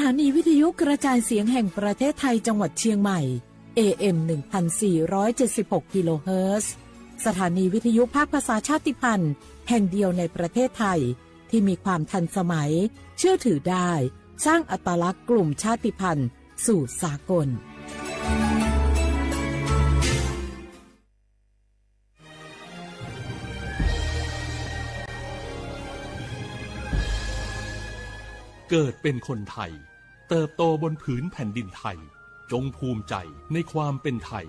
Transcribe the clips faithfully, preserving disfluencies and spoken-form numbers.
ถานีวิทยุกระจายเสียงแห่งประเทศไทยจังหวัดเชียงใหม่ เอ เอ็ม หนึ่งพันสี่ร้อยเจ็ดสิบหก กิโลเฮิรตซ์ สถานีวิทยุภาคภาษาชาติพันธุ์แห่งเดียวในประเทศไทย ที่มีความทันสมัย เชื่อถือได้ สร้างอัตลักษณ์กลุ่มชาติพันธุ์สู่สากล เกิดเป็นคนไทย เติบโตบนผืนแผ่นดินไทย จงภูมิใจในความเป็นไทย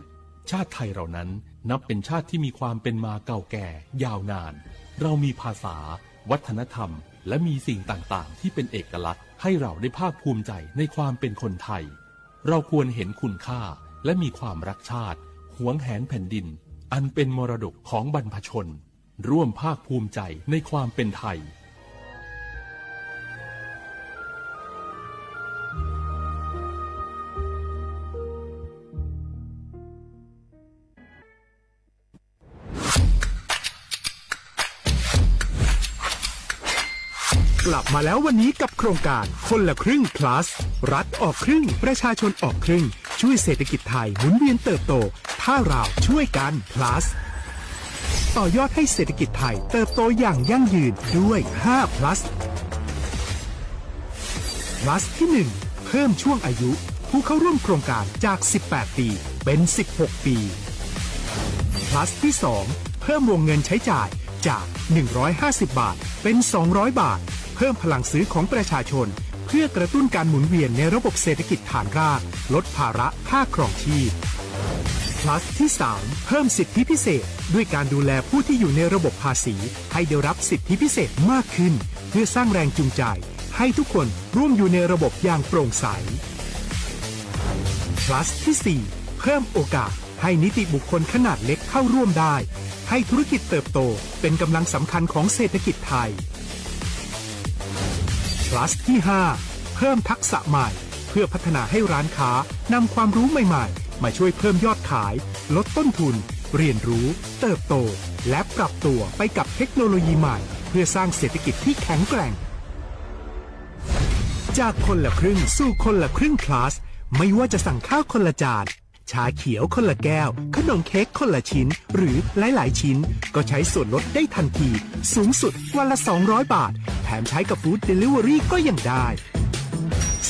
ชาติไทยเรานั้นนับเป็นชาติที่มีความเป็นมาเก่าแก่ยาวนาน เรามีภาษา วัฒนธรรม และมีสิ่งต่างๆ ที่เป็นเอกลักษณ์ ให้เราได้ภาคภูมิใจในความเป็นคนไทย เราควรเห็นคุณค่า และมีความรักชาติ หวงแหนแผ่นดิน อันเป็นมรดกของบรรพชน ร่วมภาคภูมิใจในความเป็นไทย กลับมาแล้ววันนี้กับโครงการคนละครึ่ง plus รัฐออกครึ่ง ประชาชนออกครึ่ง ช่วยเศรษฐกิจไทยหมุนเวียนเติบโต ถ้าเราช่วยกัน plus ต่อยอดให้เศรษฐกิจไทยเติบโตอย่างยั่งยืนด้วย ห้า plus plus ที่หนึ่ง เพิ่มช่วงอายุผู้เข้าร่วมโครงการจาก สิบแปด ปี เป็น สิบหก ปี plus ที่สอง เพิ่มวงเงินใช้จ่ายจาก หนึ่งร้อยห้าสิบ บาท เป็น สองร้อย บาท เพิ่มพลังซื้อของประชาชน เพื่อกระตุ้นการหมุนเวียนในระบบเศรษฐกิจฐานราก ลดภาระค่าครองชีพ plus ที่สาม เพิ่มสิทธิพิเศษ ด้วยการดูแลผู้ที่อยู่ในระบบภาษี ให้ได้รับสิทธิพิเศษมากขึ้น เพื่อสร้างแรงจูงใจ ให้ทุกคนร่วมอยู่ในระบบอย่างโปร่งใส plus ที่สี่ เพิ่มโอกาสให้นิติบุคคลขนาดเล็กเข้าร่วมได้ ให้ธุรกิจเติบโตเป็นกำลังสำคัญของเศรษฐกิจไทย plus ที่ห้า เพิ่มทักษะใหม่ เพื่อพัฒนาให้ร้านค้านำความรู้ใหม่ๆ มาช่วยเพิ่มยอดขาย ลดต้นทุน เรียนรู้ เติบโต และปรับตัวไปกับเทคโนโลยีใหม่ เพื่อสร้างเศรษฐกิจที่แข็งแกร่ง จากคนละครึ่งสู่คนละครึ่ง plus ไม่ว่าจะสั่งข้าวคนละจาน ชาเขียวคนละแก้ว ขนมเค้กคนละชิ้น หรือหลายๆ ชิ้น ก็ใช้ส่วนลดได้ทันที สูงสุดวันละ สองร้อย บาท แถมใช้กับ food delivery ก็ยังได้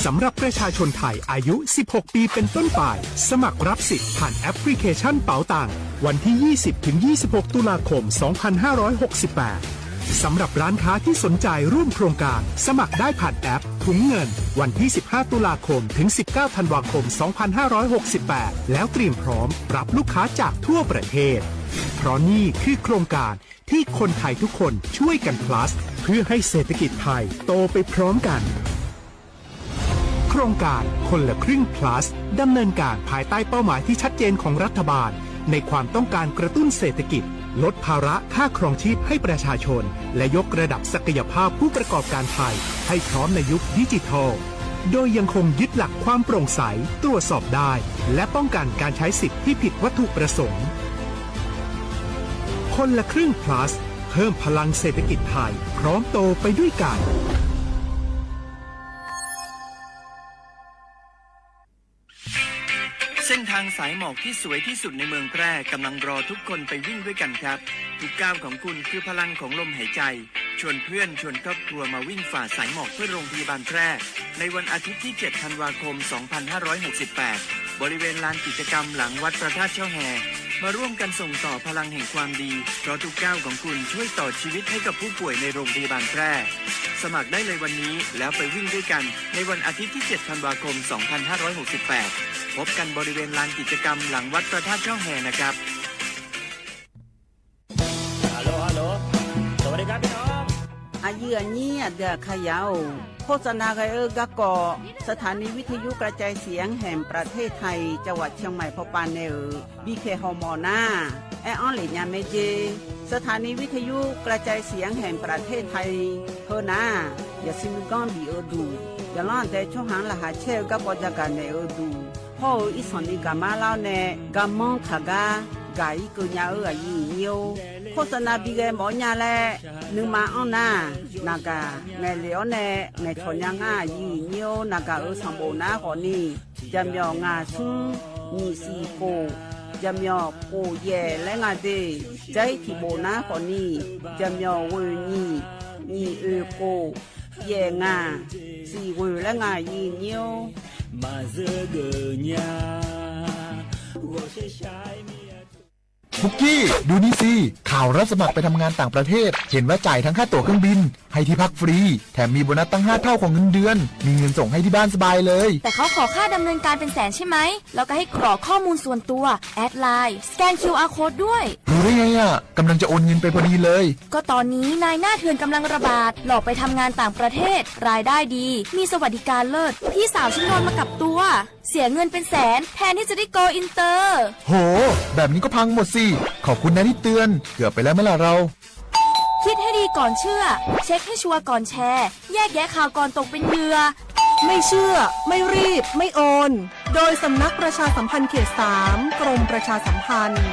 สำหรับประชาชนไทยอายุ สิบหก ปีเป็นต้นไป สมัครรับสิทธิ์ผ่านแอปพลิเคชันเป๋าตัง วันที่ ยี่สิบ ถึง ยี่สิบหก ตุลาคม สองพันห้าร้อยหกสิบแปด สำหรับร้านค้าที่สนใจร่วมโครงการ สมัครได้ผ่านแอปถุงเงิน วันที่ สิบห้า ตุลาคม ถึง สิบเก้า ธันวาคม สองพันห้าร้อยหกสิบแปด แล้วเตรียมพร้อมรับลูกค้าจากทั่วประเทศ เพราะนี่คือโครงการที่คนไทยทุกคนช่วยกัน plus เพื่อให้เศรษฐกิจไทยโตไปพร้อมกัน โครงการคนละครึ่ง plus ดำเนินการภายใต้เป้าหมายที่ชัดเจนของรัฐบาล ในความต้องการกระตุ้นเศรษฐกิจ ลดภาระค่าครองชีพให้ประชาชน และยกระดับศักยภาพผู้ประกอบการไทยให้พร้อมในยุคดิจิทัล โดยยังคงยึดหลักความโปร่งใส ตรวจสอบได้ และป้องกันการใช้สิทธิ์ที่ผิดวัตถุประสงค์ คนละครึ่ง plus เพิ่มพลังเศรษฐกิจไทย พร้อมโตไปด้วยกัน เส้นทางสายหมอกที่สวยที่สุดในเมืองแพร่กำลังรอทุกคนไปวิ่งด้วยกันครับ ทุกก้าวของคุณคือพลังของลมหายใจ ชวนเพื่อนชวนครอบครัวมาวิ่งฝ่าสายหมอกเพื่อโรงพยาบาลแพร่ ในวันอาทิตย์ที่ เจ็ด ธันวาคม สองพันห้าร้อยหกสิบแปด บริเวณลานกิจกรรมหลังวัดพระธาตุช่อแฮ มาร่วมกันส่งต่อพลังแห่งความดี เพราะทุกก้าวของคุณช่วยต่อชีวิตให้กับผู้ป่วยในโรงพยาบาลแพร่ สมัครได้เลยวันนี้ แล้วไปวิ่งด้วยกัน ในวันอาทิตย์ที่ เจ็ด ธันวาคม สองพันห้าร้อยหกสิบแปด พบกันบริเวณลานกิจกรรมหลังวัดพระธาตุช่อแฮนะครับ ฮัลโหล ฮัลโหล สวัสดีครับพี่น้อง อายื้ออายี้ อาเดืออาขยาว โฆษณากั๋นเอ่อ กะเกาะ สถานีวิทยุกระจายเสียงแห่งประเทศไทย จังหวัดเชียงใหม่ พอปานแนเอ่อ บีเค ฮอมอหน้า แออ้อนเหล่ยญาแม่เจ สถานีวิทยุกระจายเสียงแห่งประเทศไทย เฮอหน้า อย่าซิมก้อนบีเออดู อย่าล่อนแต่ช่องหางรหัสแช่เอ่อ กะปอจะกะแหน่เออดู พ่อเอ่อ อีสานนี่กะมาเล่าแน่ กะมองขะกะ กะอีเกอญาเอ่อ อายุเยียว โฆษณาปีแกหมอเยียะแล นึ่งมาอั้นนา นาก่า แหน่เหลียวแหน่ แหน่ถอนยาง่า ยี่เหยียว นาก่าเอ๋ย สั่งโบกหน้าข้อนี้ จะเหมียวง่าซึ่ง ยี่สี่โก้ จะเหมียวโก้แย่และง่าเด้ ใจ๊ตี้โบกหน้าข้อนี้ จะเหมียวเว่ยยี่ ยี่เอ๋ยโก้ แย่ง่า สี่เว่ยและง่า ยี่เหยียว ปุกกี้ ดูนี่สิ ข่าวรับสมัครไปทำงานต่างประเทศ เห็นว่าจ่ายทั้งค่าตั๋วเครื่องบิน ให้ที่พักฟรี แถมมีโบนัสตั้งห้าเท่าของเงินเดือน มีเงินส่งให้ที่บ้านสบายเลย แต่เขาขอค่าดำเนินการเป็นแสนใช่ไหม แล้วก็ให้กรอกข้อมูลส่วนตัว แอดไลน์ สแกน คิวอาร์ โค้ดด้วย รู้ได้ไงอะ กำลังจะโอนเงินไปพอดีเลย ก็ตอนนี้นายหน้าเถื่อนกำลังระบาด หลอกไปทำงานต่างประเทศ รายได้ดี มีสวัสดิการเลิศ พี่สาวฉันโดนมากับตัว เสียเงินเป็นแสน แทนที่จะได้โกลอินเตอร์ โห แบบนี้ก็พังหมดสิ ขอบคุณนะที่เตือน เกือบไปแล้วไหมล่ะเรา คิดให้ดีก่อนเชื่อ เช็คให้ชัวร์ก่อนแชร์ แยกแยะข่าวก่อนตกเป็นเหยื่อ ไม่เชื่อ ไม่รีบ ไม่โอน โดยสำนักประชาสัมพันธ์เขตสาม กรมประชาสัมพันธ์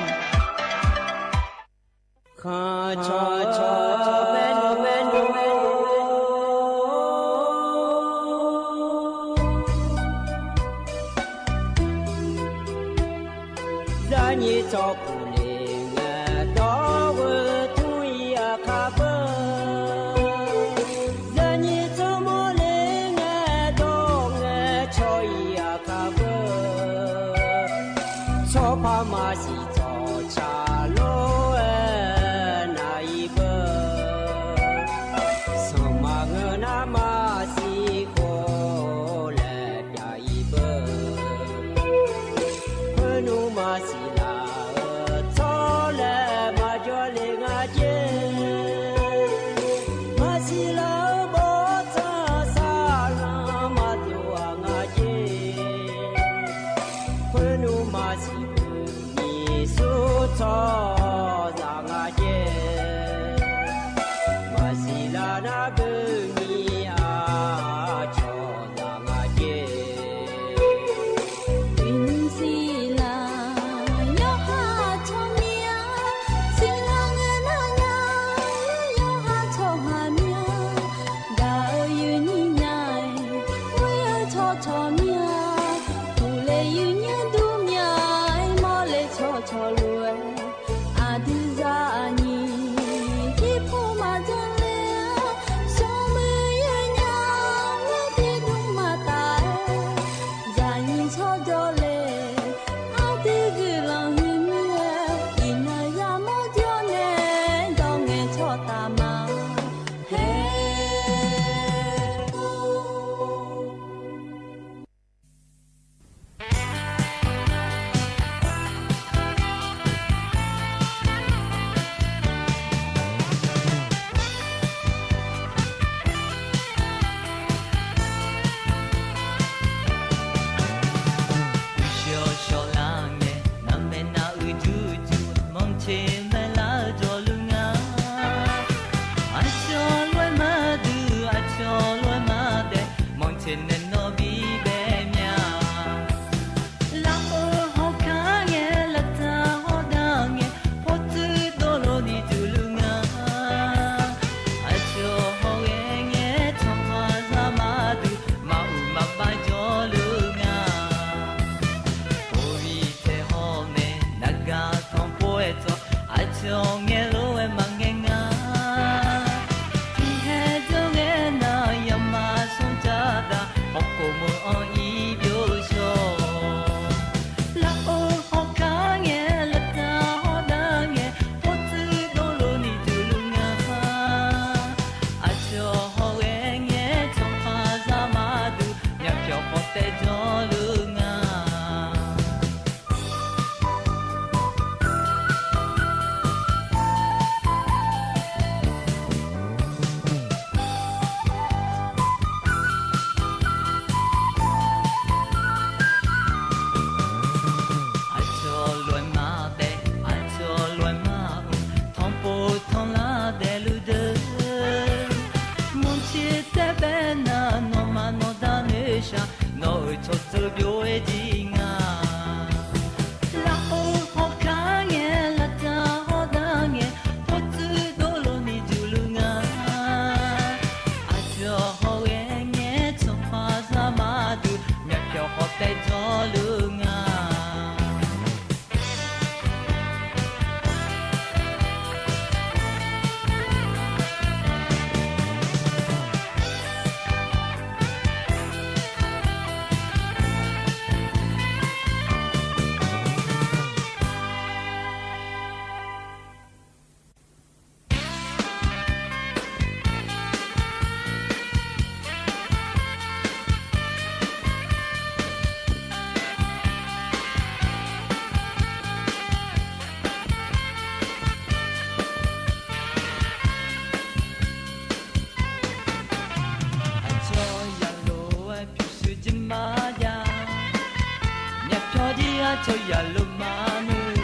စီၤယၤလူမါမုၣ်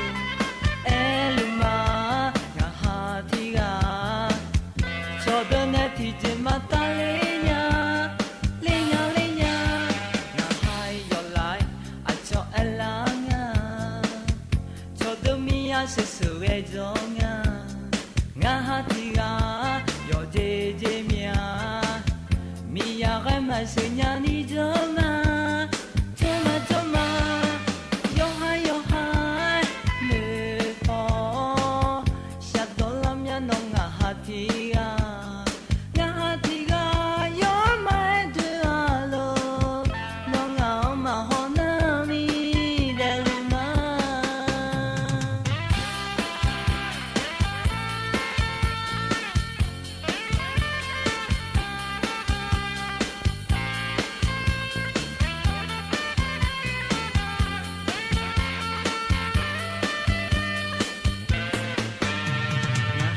အဲလူမါ ငါဟးထံဂၤ စီၤဒၢနဲထံၣ်က့မၤတၢ်လၢညါ လၢညါလၢညါ ငါဟးယီၤလၢ် အစီၤအဲလါငါ စီၤဒၢမံယါဆၢၣ်ဆၢၣ်ဝဲဒီးငါ ငါဟးထံဂၤ ယီၤက့က့မံယါ မံယါရဲမၤစၢၤညါနံၤဒီးမါ ကၠီမါကၠီမါ ယီၤဟးယီၤဟး မ့ၢ်အီၤ စှၤဒီလါမၠါနီၢ် ငါဟးထံဂၤ ငါဟးထံဂၤ ယီၤမၤဒုးအလိၤ နီၢ်ငါမၤဟီၣ်နၢမံၤ ဒဲလူမါ ငါဟ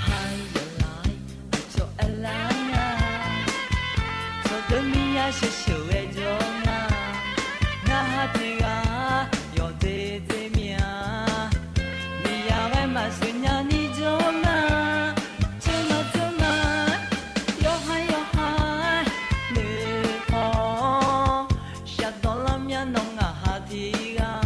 းယီၤလၢ် အစီၤအဲလါငါ စီၤဒၢမံယါဆၢၣ်ဆၢၣ်ဝဲဒီးငါ ငါဟးထံဂၤ ယီၤက့က့မံယါ မံယါရဲမၤစၢၤညါနံၤဒီးမါ ကၠီမါကၠီမါ ယီၤဟးယီၤဟး မ့ၢ်အီၤ စှၤဒီလါမၠါနီၢ် ငါဟးထံ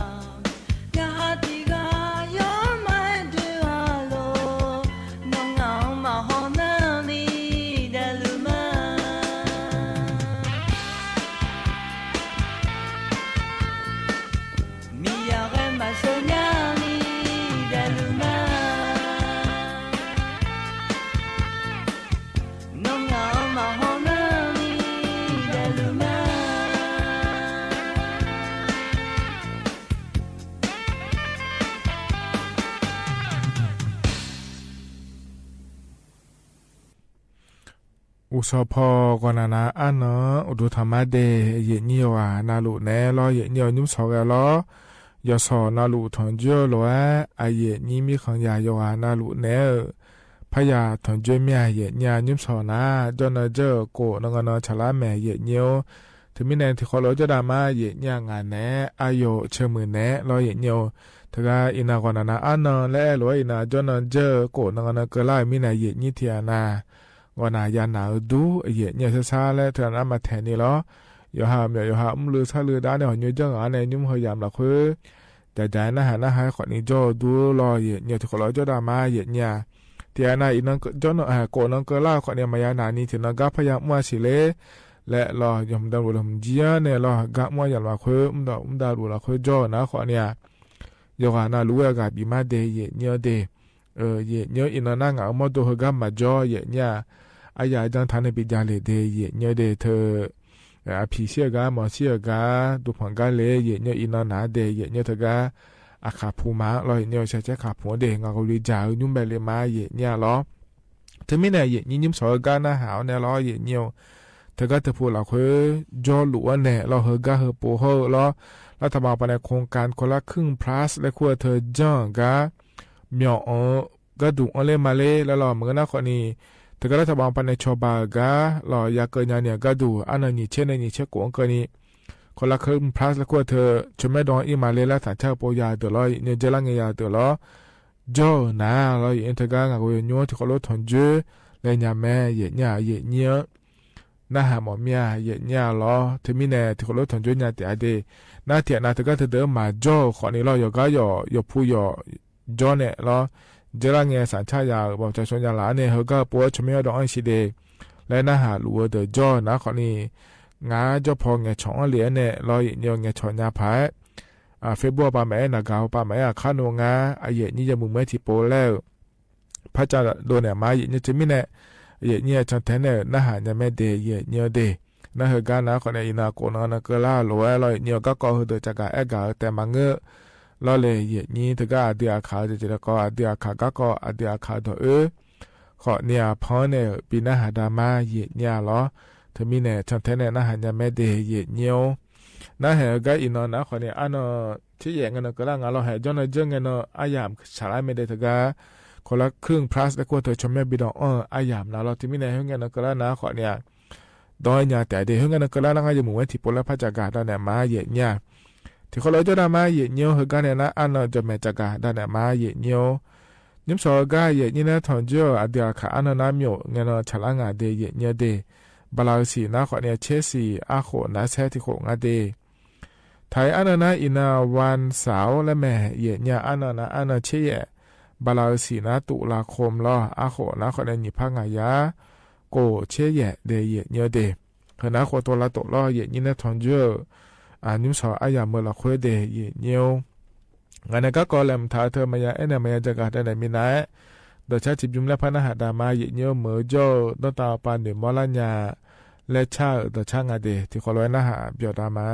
ဂၤ ငါဟးထံဂၤ ယီၤမၤဒုးအလိၤ နီၢ်ငါမၤဟီၣ်နၢမံၤ ဒဲလူမါ မံယါရဲမၤစၢၤညါနံၤ ဒဲလူမါ နီၢ်ငါမၤဟီၣ်နၢမံၤ ဒဲလူမါ အိၣ်ဆီဖီ ဂီၤနၤနၤအါနီၤ အိၣ်ဒိၣ်ထီၣ်မးဒဲး ယဲၢ်နံၣ်ယဝၤနၤလူၤနဲလီၤ ယဲၢ်နံၣ်အီၤ ညွှန်းဆီရဲလီၤ ယီၤဆီၤနၤလူၤ ထွန်ကြိုး လီၤဧါ အယဲၢ်နံၣ်မံၣ်ခီယၤယဝၤနၤလူၤနဲဧၢ ဖးယၤ ထွန်ကြိုး မ့ၢ်ယဲၢ်နံၣ် ညွှန်းဆီၤနၤ ကၠီၣ်နီၢ်ကၠီၣ် ကိၣ်နီၢ်ဂီၤနီၢ် ဆၣ်လါမဲာ် ယဲၢ်နံၣ်ဧိၤ တမံၤန့ၣ် ထံၣ်ဃီလိာ်ကၠီၣ်ဒၣ်မး ယဲၢ်နံၣ်အငၤနဲ အယိာ်ဆၢမုၢ်နဲ လီၤ ယဲၢ်နံၣ်ဧိၤ တဂၤအံၤနၤ ဂီၤနၤနၤအါနီၤ လၢအဲၣ်လိာ်အံၤနၤ ကၠီၣ်နီၢ်ကၠီၣ် ကိၣ်နီၢ်ဂီၤနီၢ် ကၢလါမံၤနၤ ယဲၢ်နံၣ်ထံၣ်အနၤ ဂီၤနၤယၤနၤဧိၤဒူ ယဲၢ်နံၣ်ဆါဆါလၢ တဂၤနၤမၤထဲးန့ၣ်လီၤ ယီၤဟးမၠီယီၤဟး မုၢ်လုၢ်ဆါလုၢ်ဒါန့ၣ် ဟီၣ်ညိကၠီၣ်ဂၤန့ၣ် ညွှန်းဟီၣ်ယၤမးလီၤဃု ဒ်ဒ်နၢ်ဟးနၢ်ဟး ဃီန့ၣ် ကၠီၣ်ဒူလီၤ ယဲၢ်နံၣ် ထံၣ်ဃီလိာ်ကၠီၣ်ဒၣ်မး ယဲၢ်နံၣ် ထံၣ်အနၤအံၤ ကၠီၣ်နီၢ် ကိၣ်နီၢ်ကၢလါ ဃီန့ၣ် မၤယၤနၤနံၤ ထံၣ်နီၢ် ကါဖးယၤမူအဆံးလဲၣ် လဲၣ်လီၤ ယီၤမတၤလူၤလၢမုၢ်ကၠံန့ၣ်လီၤ ကါမူယၤလီၤဃု မတၤမတၤလူၤလီၤဃု ကၠီၣ်နၤ ဃီန့ၣ် ယီၤဂၤနၤလူၤဝဲအဂၤဘံၣ်မးဒဲး ယဲၢ်နံၣ်ဒဲး ယဲၢ်နံၣ်အံၤ နီၢ်နါ ငါအမီၢ်ဒိၣ်ဟၢဂၤမၤကၠီၣ် ယဲၢ်နံၣ် အယၤကၠီၣ်ထါန့ၣ် ပံၤယၤလဲၣ်ဒဲး ယဲၢ်နံၣ်ဒဲး ထၢ အဖံးဆံးအဂၤ မီၤဆံးအဂၤ ဒိၣ်ဖီၣ်ဂၤလဲၣ် ယဲၢ်နံၣ်အံၤ နီၢ်နါဒဲး ယဲၢ်နံၣ်တဂၤ အခးဖူမးလီၤ ယဲၢ်နံၣ် ဆဲးဆဲးခးဖူဒဲး ငါကလူၤယၤ ညွှန်းဘဲးလံမး ယဲၢ်နံၣ်လီၤ တမံၤန့ၣ် ယဲၢ်နံၣ် ညွှန်းဆီၤဟၢဂၤနၢ်ဟးအီၤန့ၣ်လီၤ ယဲၢ်နံၣ်ဧိၤ တဂၤတဖုလီၤဃု ကၠီၣ်လူၤအီၤန့ၣ်လီၤ ဟၢဂၤဟၢပိၤဟီၣ်လီၤ လၢတဘၣ်ပၤန့ၣ် โครงการ คนละครึ่ง plus လၢခိၣ်အထၢ ကၠီၣ်ဂၤ မၠီၣ်အီၤ ဂၤဒူၣ်အီၤလၢမၤလၢလီၤလီၤ မ့ၢ်ဂ့ၤနၢ်ဃီန့ၣ် တဂၤလၢတဘၣ်ပၤန့ၣ် ဆီၣ်ဘၣ်ဂၤလီၤ ယၤကၢၢ်ညါန့ၣ် ဂၤဒူၣ် အါနၢ်နံၣ်ဆဲးနံၣ်ဆဲးကိးကၢၢ်န့ၣ် คนละครึ่ง plus လၢခိၣ်အထၢ ဆၢၣ်မဲဒီအီၤအံၤမၤလၢလၢသးဆၢပိၤယၤဒၢးလီၤ ယဲၢ်နံၣ် ကၠီၣ်လါငဲယၤဒၢးလီၤ ကၠီၣ်နၤလီၤ ယဲၢ်နံၣ်တဂၤ ငါကလူၤညွှန်းထံၣ်ဃီလိာ်ထွန်ကၠိ လၢညါမဲာ် ယဲၢ်နံၣ် ယဲၢ်နံၣ် နၢ်ဟးမီၢ်မံယဲၢ်နံၣ်လီၤ တမံၤန့ၣ် ထံၣ်ဃီလိာ်ထွန်ကၠိညါတဲဒၣ် နၢ်ထံၣ်နၤတဂၤတဒၢးမၤကၠီၣ် ဃီန့ၣ်လီၤ ယီၤဂၤယီၤ ယီၤဖူယီၤ ကၠီၣ်န့ၣ်လီၤ ကၠီၣ်လၢငဲ သးဆၢယၤ ဘၣ်ပှၤစၢၤဆိညါလၢန့ၣ် ဟၢဂၤပိၤဆၢၣ်မဲဒီအီၤအံၤစံးဒၣ် လၢနၢ်ဟးလူၤဝဲဒီးကၠီၣ်နၤဃီန့ၣ် ငါကၠီၣ်ဖီငဲၤဆီၣ်အီၤလံန့ၣ်လီၤ ယဲၢ်နံၣ် ငဲၤဆီၣ်ညါဖး Facebook ပၤမၤအဲၣ် နဂၤပၤမၤအဲၣ် အခါနူၤ ငါ အယဲၢ်နံၣ် ယဲၢ်မုၢ်မွဲထံၣ်ပိၤလဲၣ် ဖးကၢ်ဒိၣ်န့ၣ်မး ယဲၢ်နံၣ်တမံၤန့ၣ် ယဲၢ်နံၣ် ဆၢၣ်ထဲန့ၣ် နၢ်ဟးညါမဲာ်ဒဲး ယဲၢ်နံၣ်ဒဲး နၢ်ဟၢဂၤနၤဃီန့ၣ် ယနၢ်ကိးနီၢ်ဂီၤနီၢ်ကၢလၢအလိၤဝဲလီၤ ယဲၢ်နံၣ် ကၣ်ကီၢ်ဟၢဒိၣ် ကၠီၣ်ကးအဲၣ်ဂၤတဲမၤငၢၣ်လီၤလၢ ယဲၢ်နံၣ်တဂၤ အဒုးအခး တကဲးတကီး အဒုးအခးကၣ်ကီၢ် အဒုးအခးဒီးအၢ ဃီန့ၣ်အဖီန့ၣ် ပံၤနၢ်ဟးဒါမး ယဲၢ်နံၣ်လီၤ တမံၤန့ၣ် ဆၢၣ်ထဲန့ၣ် နၢ်ဟးညါမဲာ်ဒဲး ယဲၢ်နံၣ်ဧိၤ နၢ်ဟဲဂၤအံၤနီၢ်နၤဃီန့ၣ် အါနီၢ် ဆံးယဲၢ် ငဲနီၢ်ကၢလၢငါလီၤ ဟဲကၠီၣ်နီၢ်ကၠီၣ် ငဲနီၢ် အါယၤ ဆၣ်လါမဲာ်ဒဲးတဂၤ คนละครึ่ง plus လၢခိၣ်အထၢ ဆၢၣ်မဲဘံၣ်ဒီးအီၤ အါယၤမနုၤလီၤ တမံၤန့ၣ် ဟၢငဲနီၢ်ကၢလၢနၤဃီန့ၣ် ဒီးညါတဲဒၣ် ဟၢငဲနီၢ်ကၢလၢနၤ ယဲၢ်မုၢ်မွဲထံၣ်ပိၤလၢ ဖးကၢ်ဒိၣ်န့ၣ်မး ယဲၢ်နံၣ် တီႈဃော်လၢၸိူဝ်းဒၣ်မါယဲၢ်ညိၣ် ဟဲကါန့ၣ်နါ အါနၢၤ ကၠီၣ်မဲာ်တကး ဒၣ်နဲၣ်မါယဲၢ်ညိၣ် နံၣ်စီၤဂၤ ယဲၢ်ညိၣ် နဲထွန်ကၠိၣ် အဒုးအခး အါနၢၤနါ မျိာ် ငဲၤနီၢ် ဆၣ်လါငါ်ဒ့ ယဲၢ်ညိၣ်ဒ့ ဘၣ်လၢအုးစံၣ်နါ ဃိးနံၣ်ဆံဆံ အါဃိးနါ ဆဲးထံဃိးငါဒ့ ထၢၣ်အါနၢၤနါ အံၣ်နၢ်ဝၣ်စၢ်လၢမဲာ် ယဲၢ်ညိၣ် အါနၢၤနါ အါနၢၤဆံယဲၢ် ဘၣ်လၢအုးစံၣ်နါ တုလါခီမ်လီၤ အါဃိးနါ ဃိးနံၣ်ဆံဖးငါယၤ ကိးဆံယဲၢ်ဒ့ ယဲၢ်ညိၣ်ဒ့ ဟဲနါဃိးတိၤလါတိၤလီၤ ယဲၢ်ညိၣ် နဲထွန်ကၠိၣ် အနံၣ်စီၤ အါယၤမၢလီၤခွဲဒ့ ယဲၢ်ညိၣ် ငါန့ၣ်ကါကီး လဲၤမုာ်ထါအထၢၣ် မယါအဲၣ်နဲၣ် မယါတကး ဒၣ်နဲၣ်မံၤနၤ ဒီးဆါထံၣ်ဘျုးလၢ်ဖးနၢ်ဟးတၢ်မါ ယဲၢ်ညိၣ် မုၢ်ကၠိၣ် ဒီးတၢ်ပာ်နုာ်မီလၢညါ လၢဆၣ်ဧၢ ဒီးဆၣ်ငါဒ့ ထံၣ်ဃီလီၤဝဲနၢ်ဟး ပျီၣ်တၢ်မါ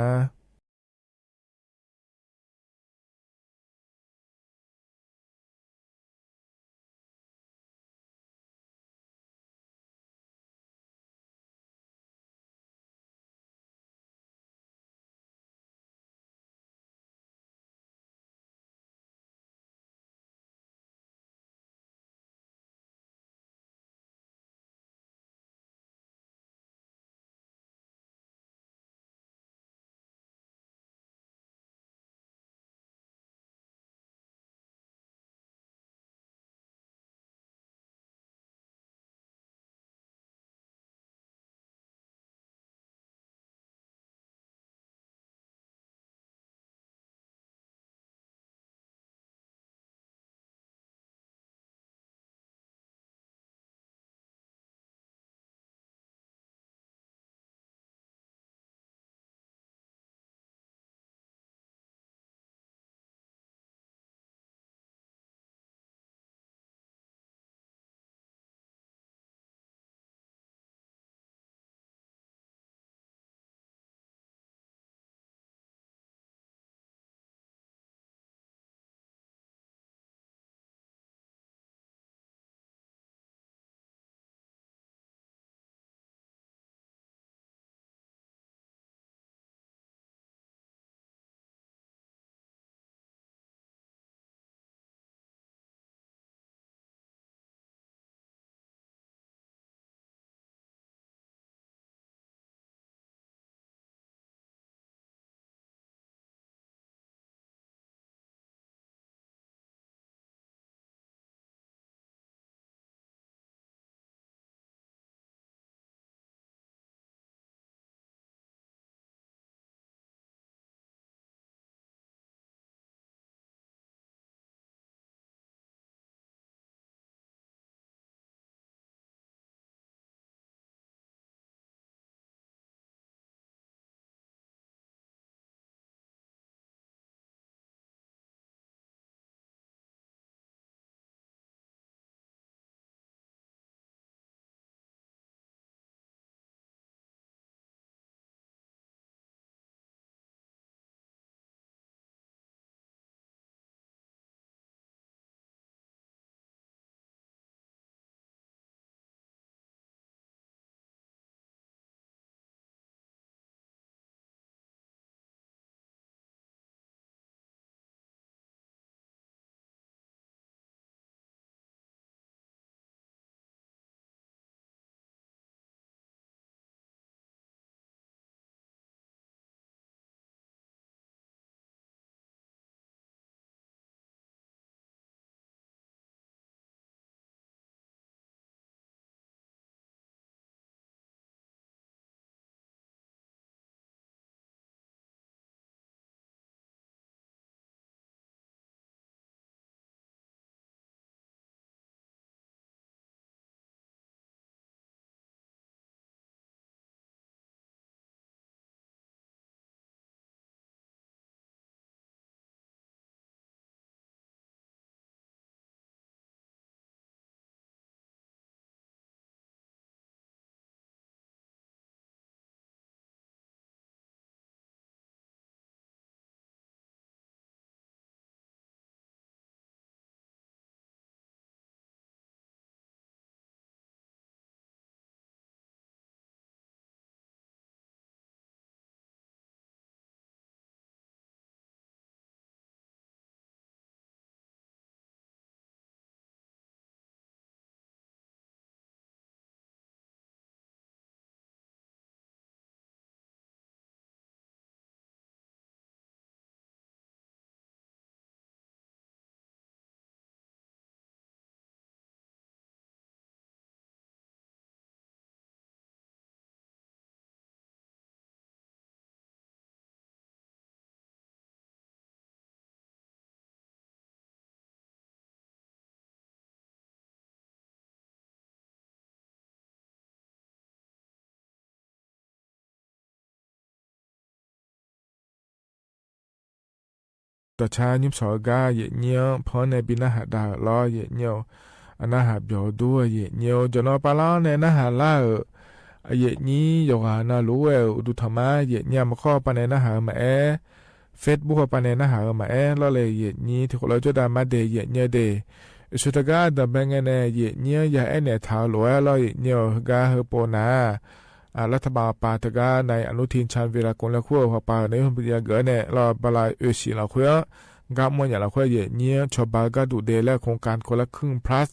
တၢ်ဆါညိမ်စီၣ်အဂၤ ယဲၢ်ညိမ် ဖီန့ၣ် ဘိးနၢ်ဟးဒါလီၤ ယဲၢ်ညိမ် အနၢ်ဟးပျီၤဒူ ယဲၢ်ညိမ် ကၠီနီၤပၢ်လီၤန့ၣ် နၢ်ဟးလၢ်ဧၢ ယဲၢ်ညိမ် ယွၤနၢ်လူဝဲဧၢ အိၣ်ဒူထီၣ်မး ယဲၢ်ညိမ် မခီပၤန့ၣ် နၢ်ဟးအၢမးအဲ Facebook ပၤန့ၣ် နၢ်ဟးအၢမးအဲ လီၤလဲၣ် ယဲၢ်ညိမ် ထံၣ်ဃီလၢကၠိတၢ်မၤဒဲး ယဲၢ်ညိမ်ဒဲး အဆိတဂၤဒီးဘၣ်ငဲန့ၣ် ယဲၢ်ညိမ် ယဟဲအဲၣ်နဲၣ်ထးလိာ်ဝဲလီၤ ယဲၢ်ညိမ် ဟၢဂၤဟၢပှဲၤနၤ အ รัฐบาล ပၤတဂၤ นายอนุทิน ชาญวีรกูล လၢခုၣ် ဟီၣ်ပၤန့ၣ် ပယီၤဂၤန့ၣ် လီၤဘၣ်လၢအၢၣ်စံၣ်လီၤ ခွဲး ကါမီၢ်ညၣ်လီၤ ခွဲး ယဲၢ်ညိမ် ဆီၣ်ဘၣ်ဂၤဒူၣ်ဒဲးလၢ โครงการคนละครึ่ง plus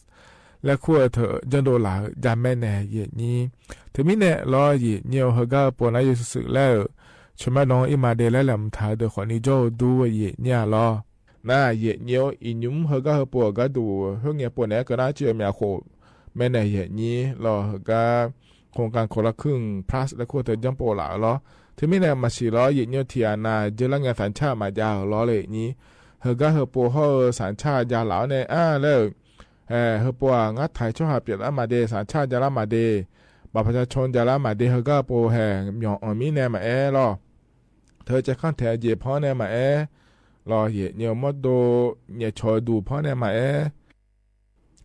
လၢခုၣ်အထၢၣ် ကၠိဒိၣ်လၣ် ယၤမဲန့ၣ် ယဲၢ်ညိမ် တမံၤန့ၣ်လီၤ ယဲၢ်ညိမ် ဟၢဂၤဟၢပှဲၤနၤ ယဲၢ်စုာ်စုာ်လၢ ဆီၣ်မၠၢဒီးအီမၤဒဲး လၢလဲၤမုၢ်ထါဒီး ဃီးနံၤကၠီဒူ ယဲၢ်ညိမ်လီၤ နၤ ယဲၢ်ညိမ် အံၤညိမ် ဟၢဂၤဟၢပှဲၤအဂၤဒူၣ် ဟၢငဲၤပိာ်န့ၣ် ကနၣ်စၢၤမ့ၢ်အဃိ မဲန့ၣ် ယဲၢ်ညိမ်လီၤ ဟၢဂၤ โครงการคนละครึ่ง plus လၢခုၣ်အထၢၣ် ကၠိပိာ်လၣ်လီၤ တမံၤန့ၣ် မၤစံၣ်လီၤ ယဲၢ်ညိမ် ထံၣ်အနၤ ကၠိလၢငဲၤသၣ်ဆၣ် မၤယၤလီၤ လၢယဲၢ်ညိမ် ဟၢဂၤဟၢပှဲၤဟီၣ်ဧၢ သၣ်ဆၣ်ယၤလီၤန့ၣ် အါလၢ ဟဲ ဟၢပှဲၤ ငါးထၢၣ်ဆီဟၣ်ပျဲးလၢမၤဒဲး သၣ်ဆၣ်ယၤလၢမၤဒဲး บัตรประชาชน ယၤလၢမၤဒဲး ဟၢဂၤဟၢပှဲၤဟဲ မၠီၣ်အီမံၤန့ၣ်မးအဲလီၤ ထၢၣ်ကဲခီၣ်ထံးအယဲၢ်ဖီန့ၣ်မးအဲ လီၤ ယဲၢ်ညိမ် မီၢ်ဒိၣ် ငဲၤဆီၣ်ဒူၣ်ဖီန့ၣ်မးအဲ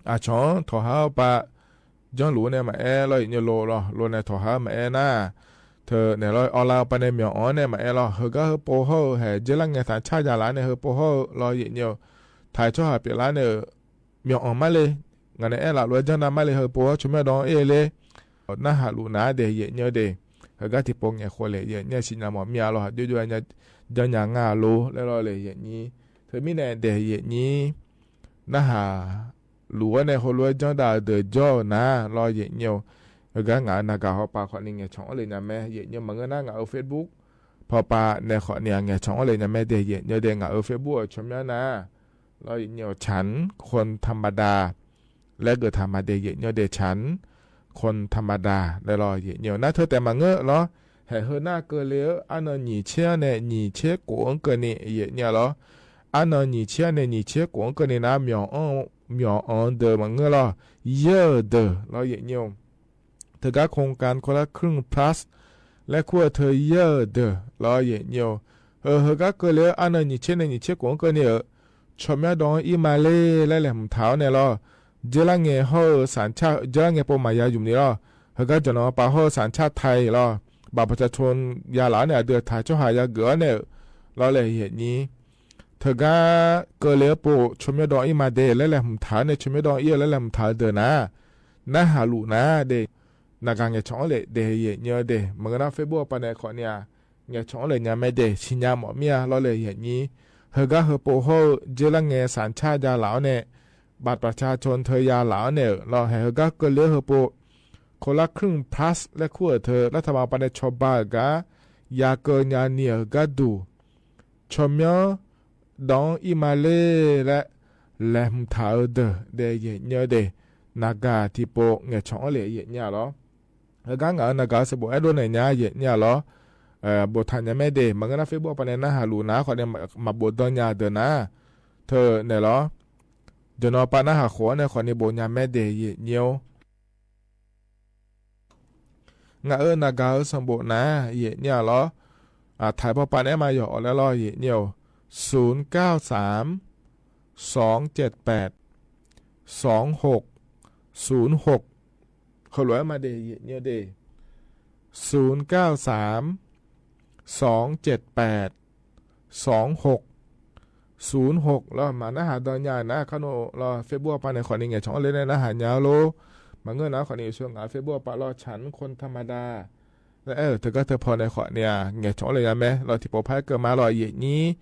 အဆီၣ်ထီၣ်ဟးပာ် ကၠိလူၤန့ၣ်မးအဲလီၤ ယဲၢ်ညိမ် လိၤလီၤ လိၤန့ၣ်ထီၣ်ဟးမးအဲနၤ ထၢၣ်န့ၣ်လီၤ online ပၤန့ၣ် မၠီၣ်အီန့ၣ်မးအဲလီၤ ဟၢဂၤဟၢပှဲၤဟီၣ်ဧၢ ဟဲ ကၠိလၢငဲၤသၣ်ဆၣ်ယၤလီၤန့ၣ် ဟၢပှဲၤဟီၣ်ဧၢ လီၤ ယဲၢ်ညိမ် ထၢၣ်ဆီဟၣ်ပျဲးလၢန့ၣ် မၠီၣ်အီမးလၢ ငါန့ၣ်အဲၣ်လၢလိာ်ကၠိနၤမးလၢ ဟၢပှဲၤဟီၣ် ဆီၣ်မၠၢဒီးအီလၢ နၢ်ဟးလူၤနၤဒဲး ယဲၢ်ညိမ်ဒဲး ဟၢဂၤထံၣ်ပိာ်ငဲၤဃီလဲၣ် ယဲၢ်ညိမ် စံၣ်ညါမီၢ်မံၤလီၤ ဒိၣ်ဒိၣ်ညါ ကၠိညါငါလိၤလၢလီၤလၢယဲၢ်ညိမ် တမံၤန့ၣ်ဒဲး ယဲၢ်ညိမ် နၢ်ဟးလူၤဝဲန့ၣ် ဟိလိာ်ကၠိဒၣ်ဒီးကၠိနၤ လီၤ ယဲၢ်ညိမ် ဟၢဂၤ နဂၤဟီၣ်ပာ် ဃီးနံၤ ငဲၤဆီၣ်အီလၢညါမဲ ယဲၢ်ညိမ် မၤငၢၢ်နၤ နဂၤအၢ Facebook ဖီပၤန့ၣ် ဃီးနံၤ အငဲၤဆီၣ်အီလၢညါမဲဒဲး ယဲၢ်ညိမ်ဒဲး နဂၤအၢ Facebook အဆီၣ်မၠၢနၤ လီၤ ယဲၢ်ညိမ် ฉัน คนธรรมดา လၢကထၢၣ်မၤဒဲး ယဲၢ်ညိမ်ဒဲး ฉัน คนธรรมดา လၢလီၤ ယဲၢ်ညိမ် နၤထၢၣ်တဲမၤငၢၢ်လီၤ ဟဲ ဟၢနၤကၢၤလၢ အါနီၢ်နံၣ်ဆံန့ၣ် နံၣ်ဆံကိးကၢၢ်နံၣ် ယဲၢ်ညိမ်လီၤ အါနီၢ်နံၣ်ဆံန့ၣ် နံၣ်ဆံကိးကၢၢ်နံၣ်နၤ မၠီၣ်အီ မၠီၣ်အီဒီးမၤငၢၢ်လီၤ ယဲၢ်ဒီး လီၤ ယဲၢ်ညိမ် တဂၤ โครงการคนละครึ่ง plus လၢခုၣ်အထၢၣ် ယဲၢ်ဒီး လီၤ ယဲၢ်ညိမ် ဟၢ ဟၢဂၤကၢၤလၢ အါနီၢ်နံၣ်ဆံန့ၣ် နံၣ်ဆံကိးကၢၢ်နံၣ်ဧၢ ဆီၣ်မၠၢဒီးအီမးလၢ လၢလဲၤမုၢ်ထါန့ၣ်လီၤ ကၠိလၢငဲၤဟီၣ်ဧၢ သၣ်ဆၣ် ကၠိလၢငဲၤပိာ်မၤယၤယုၢ်နံၤလီၤ ဟၢဂၤ ကၠီနီၤပၢ်ဟီၣ်ဧၢ သၣ်ဆၣ်ထၢၣ်လီၤ บัตรประชาชน ယၤလီၤန့ၣ် အဒုးထၢၣ်ဆီဟၣ်ယၤဂ့ၤအီၤန့ၣ် လီၤလၢယဲၢ်ညိမ် တဂၤကၢၤလၢပိာ် ဆီၣ်မၠၢဒီးအီမးဒဲး လၢလဲၤမုၢ်ထါန့ၣ် ဆီၣ်မၠၢဒီးအီလၢလဲၤမုၢ်ထါ ဒီးနၤ နၢ်ဟးလူၤနၤဒဲး နဂၤ ငဲၤဆီၣ်အီလၢဒဲး ယဲၢ်ညိမ်ဒဲး မၤငၢၢ်နၤ Facebook ပၤန့ၣ် ဃီးနံၤ ငဲၤဆီၣ်အီလၢညါမဲဒဲး စံၣ်ညါမီၢ်မံၤလီၤလၢယဲၢ်ညိမ် ဟၢဂၤဟၢပိာ်ဟီၣ်ဧၢ ကၠိလၢငဲၤသၣ်ဆၣ်ယၤလီၤန့ၣ် บัตรประชาชน ထၢၣ်ယၤလီၤန့ၣ် လီၤ ဟဲ ဟၢဂၤကၢၤလၢဟၢပိာ် คนละครึ่ง plus လၢခုၣ်အထၢၣ် รัฐบาล ပၤန့ၣ် ဆီၣ်ဘၣ်ဂၤ ယၤကၢၤညါနံၤအဂၤဒူၣ် ဆီၣ်မၠၢဒီးအီမးလၢ လၢ လဲၤမုၢ်ထါဒီး ဒဲး ယဲၢ်ညိမ်ဒဲး နဂၤထံၣ်ပိာ် ငဲၤဆီၣ်အီလၢယဲၢ်ညိမ်လီၤ ဟၢဂၤ နဂၤအၢ စံးဘိးအဲၣ်ဒိးနဲၣ်ညါ ယဲၢ်ညိမ်လီၤ ဘိးထၢၣ်ညါမဲဒဲး မၤငၢၢ်နၤ Facebook ပၤန့ၣ် နၢ်ဟးလူၤနၤ ဃီးနံၤ မၤဘိးဒီးညါဒီးနၤ ထၢၣ်န့ၣ်လီၤ ကၠီနီၤပၢ် နၢ်ဟးဃီန့ၣ် ဃီးနံၤဘိးညါမဲဒဲး ယဲၢ်ညိမ် နဂၤအၢ နဂၤအၢ စံးဘိးနၤ ယဲၢ်ညိမ်လီၤ ထၢၣ်ဖီပၤန့ၣ် မၤယီၤအီၤလၢလီၤ ယဲၢ်ညိမ် ศูนย์เก้าสาม สองเจ็ดแปด สองหกศูนย์หก ဟိလိာ်မးဒဲး ယဲၢ်ညိမ်ဒဲး ศูนย์เก้าสาม สองเจ็ดแปด สองหกศูนย์หก လီၤ မၤနၢ်ဟးဒီးညါနၤ ခီနီၤလီၤ Facebook ပၤန့ၣ် ဃီးနံၤ ငဲၤဆီၣ်အီလၢန့ၣ် နၢ်ဟးညါလီၤ မၤငၢၢ်နၤ ဃီးနံၤ ဆိၣ်ငါ Facebook ပၤလီၤ ฉัน คนธรรมดา လၢအဲၣ်တဂၤတဖီန့ၣ် ဃီးနံၤ ငဲၤဆီၣ်အီလၢညါမဲ လီၤ ထံၣ်ပိာ်ဖးကၢၤမးလီၤ ယဲၢ်ညိမ်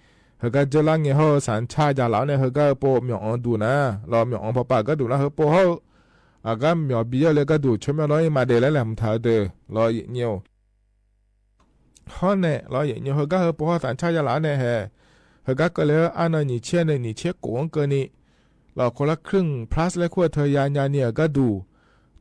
ဟၢဂၤ ကၠိလၢငဲၤဟီၣ် သၣ်ဆၣ်ယၤလီၤန့ၣ် ဟၢဂၤပိာ် မၠီၣ်အီဒူၣ်နၤ လီၤ မၠီၣ်အီဖီပၤဂၤဒူၣ်နၤ ဟၢပိာ်ဟီၣ် အဂၤမၠီၣ်ဘံယီၤလၢဂၤဒူၣ် ဆီၣ်မၠၢဒီးအီမးဒဲး လၢလဲၤမုၢ်ထါဒီး လီၤ ယဲၢ်ညိမ် ဟီၣ်န့ၣ် လီၤ ယဲၢ်ညိမ် ဟၢဂၤဟၢပိာ်ဟီၣ် သၣ်ဆၣ်ယၤလီၤန့ၣ် ဟဲ ဟၢဂၤကၢၤလၢ အါနီၢ်နံၣ်ဆံန့ၣ် နံၣ်ဆံကိးကၢၢ်နံၣ် လီၤ คนละครึ่ง plus လၢခုၣ်အထၢၣ် ယၤညါနံၤအဂၤဒူၣ်